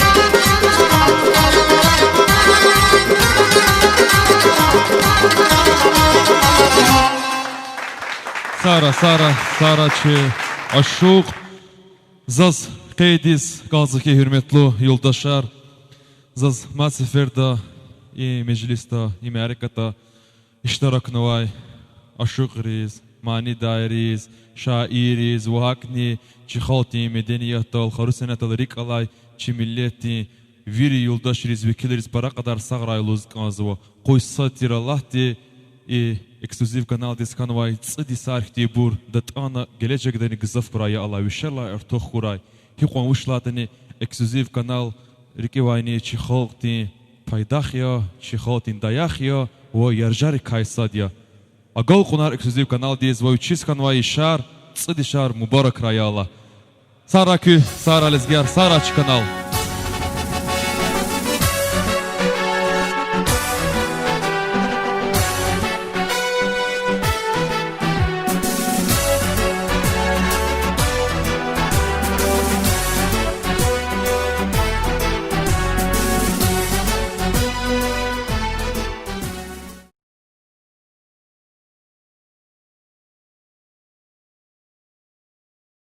Сара, Сара, Сара чи ашукь. Заз къейд ийиз кӀанзава хьи, гьуьрметлу юлдашар, заз мад сеферда и межлисда, и мярекатда иштиракнавай ашукьриз, манидарриз, шаирриз ва гьакӀни чи халкьдин медениятдал, хару-сенятдал рикӀ алай чи миллетдин вири юлдашриз, векилриз пара кьадар сагърай лугьуз кӀанзава. Къуй сад тир Аллагьди и эксклюзив каналдиз хьанвай цӀуд йисар хьтинбур датӀана гележегдани гзаф хьурай, я Аллагь, вишелай артух хьурай. Гьикьван вуч лагьайтӀани, эксклюзив канал рикӀивайни чи халкьдин пайдах я, чи халкьдин даях я ва яржарикай сад я. Агалкьунар эксклюзив каналдиз ва вичиз хьанвай йишар, цӀуд йишар мубаракрай, я Аллагь. Сагърай куь, сагърай лезгияр, сагърай чи канал.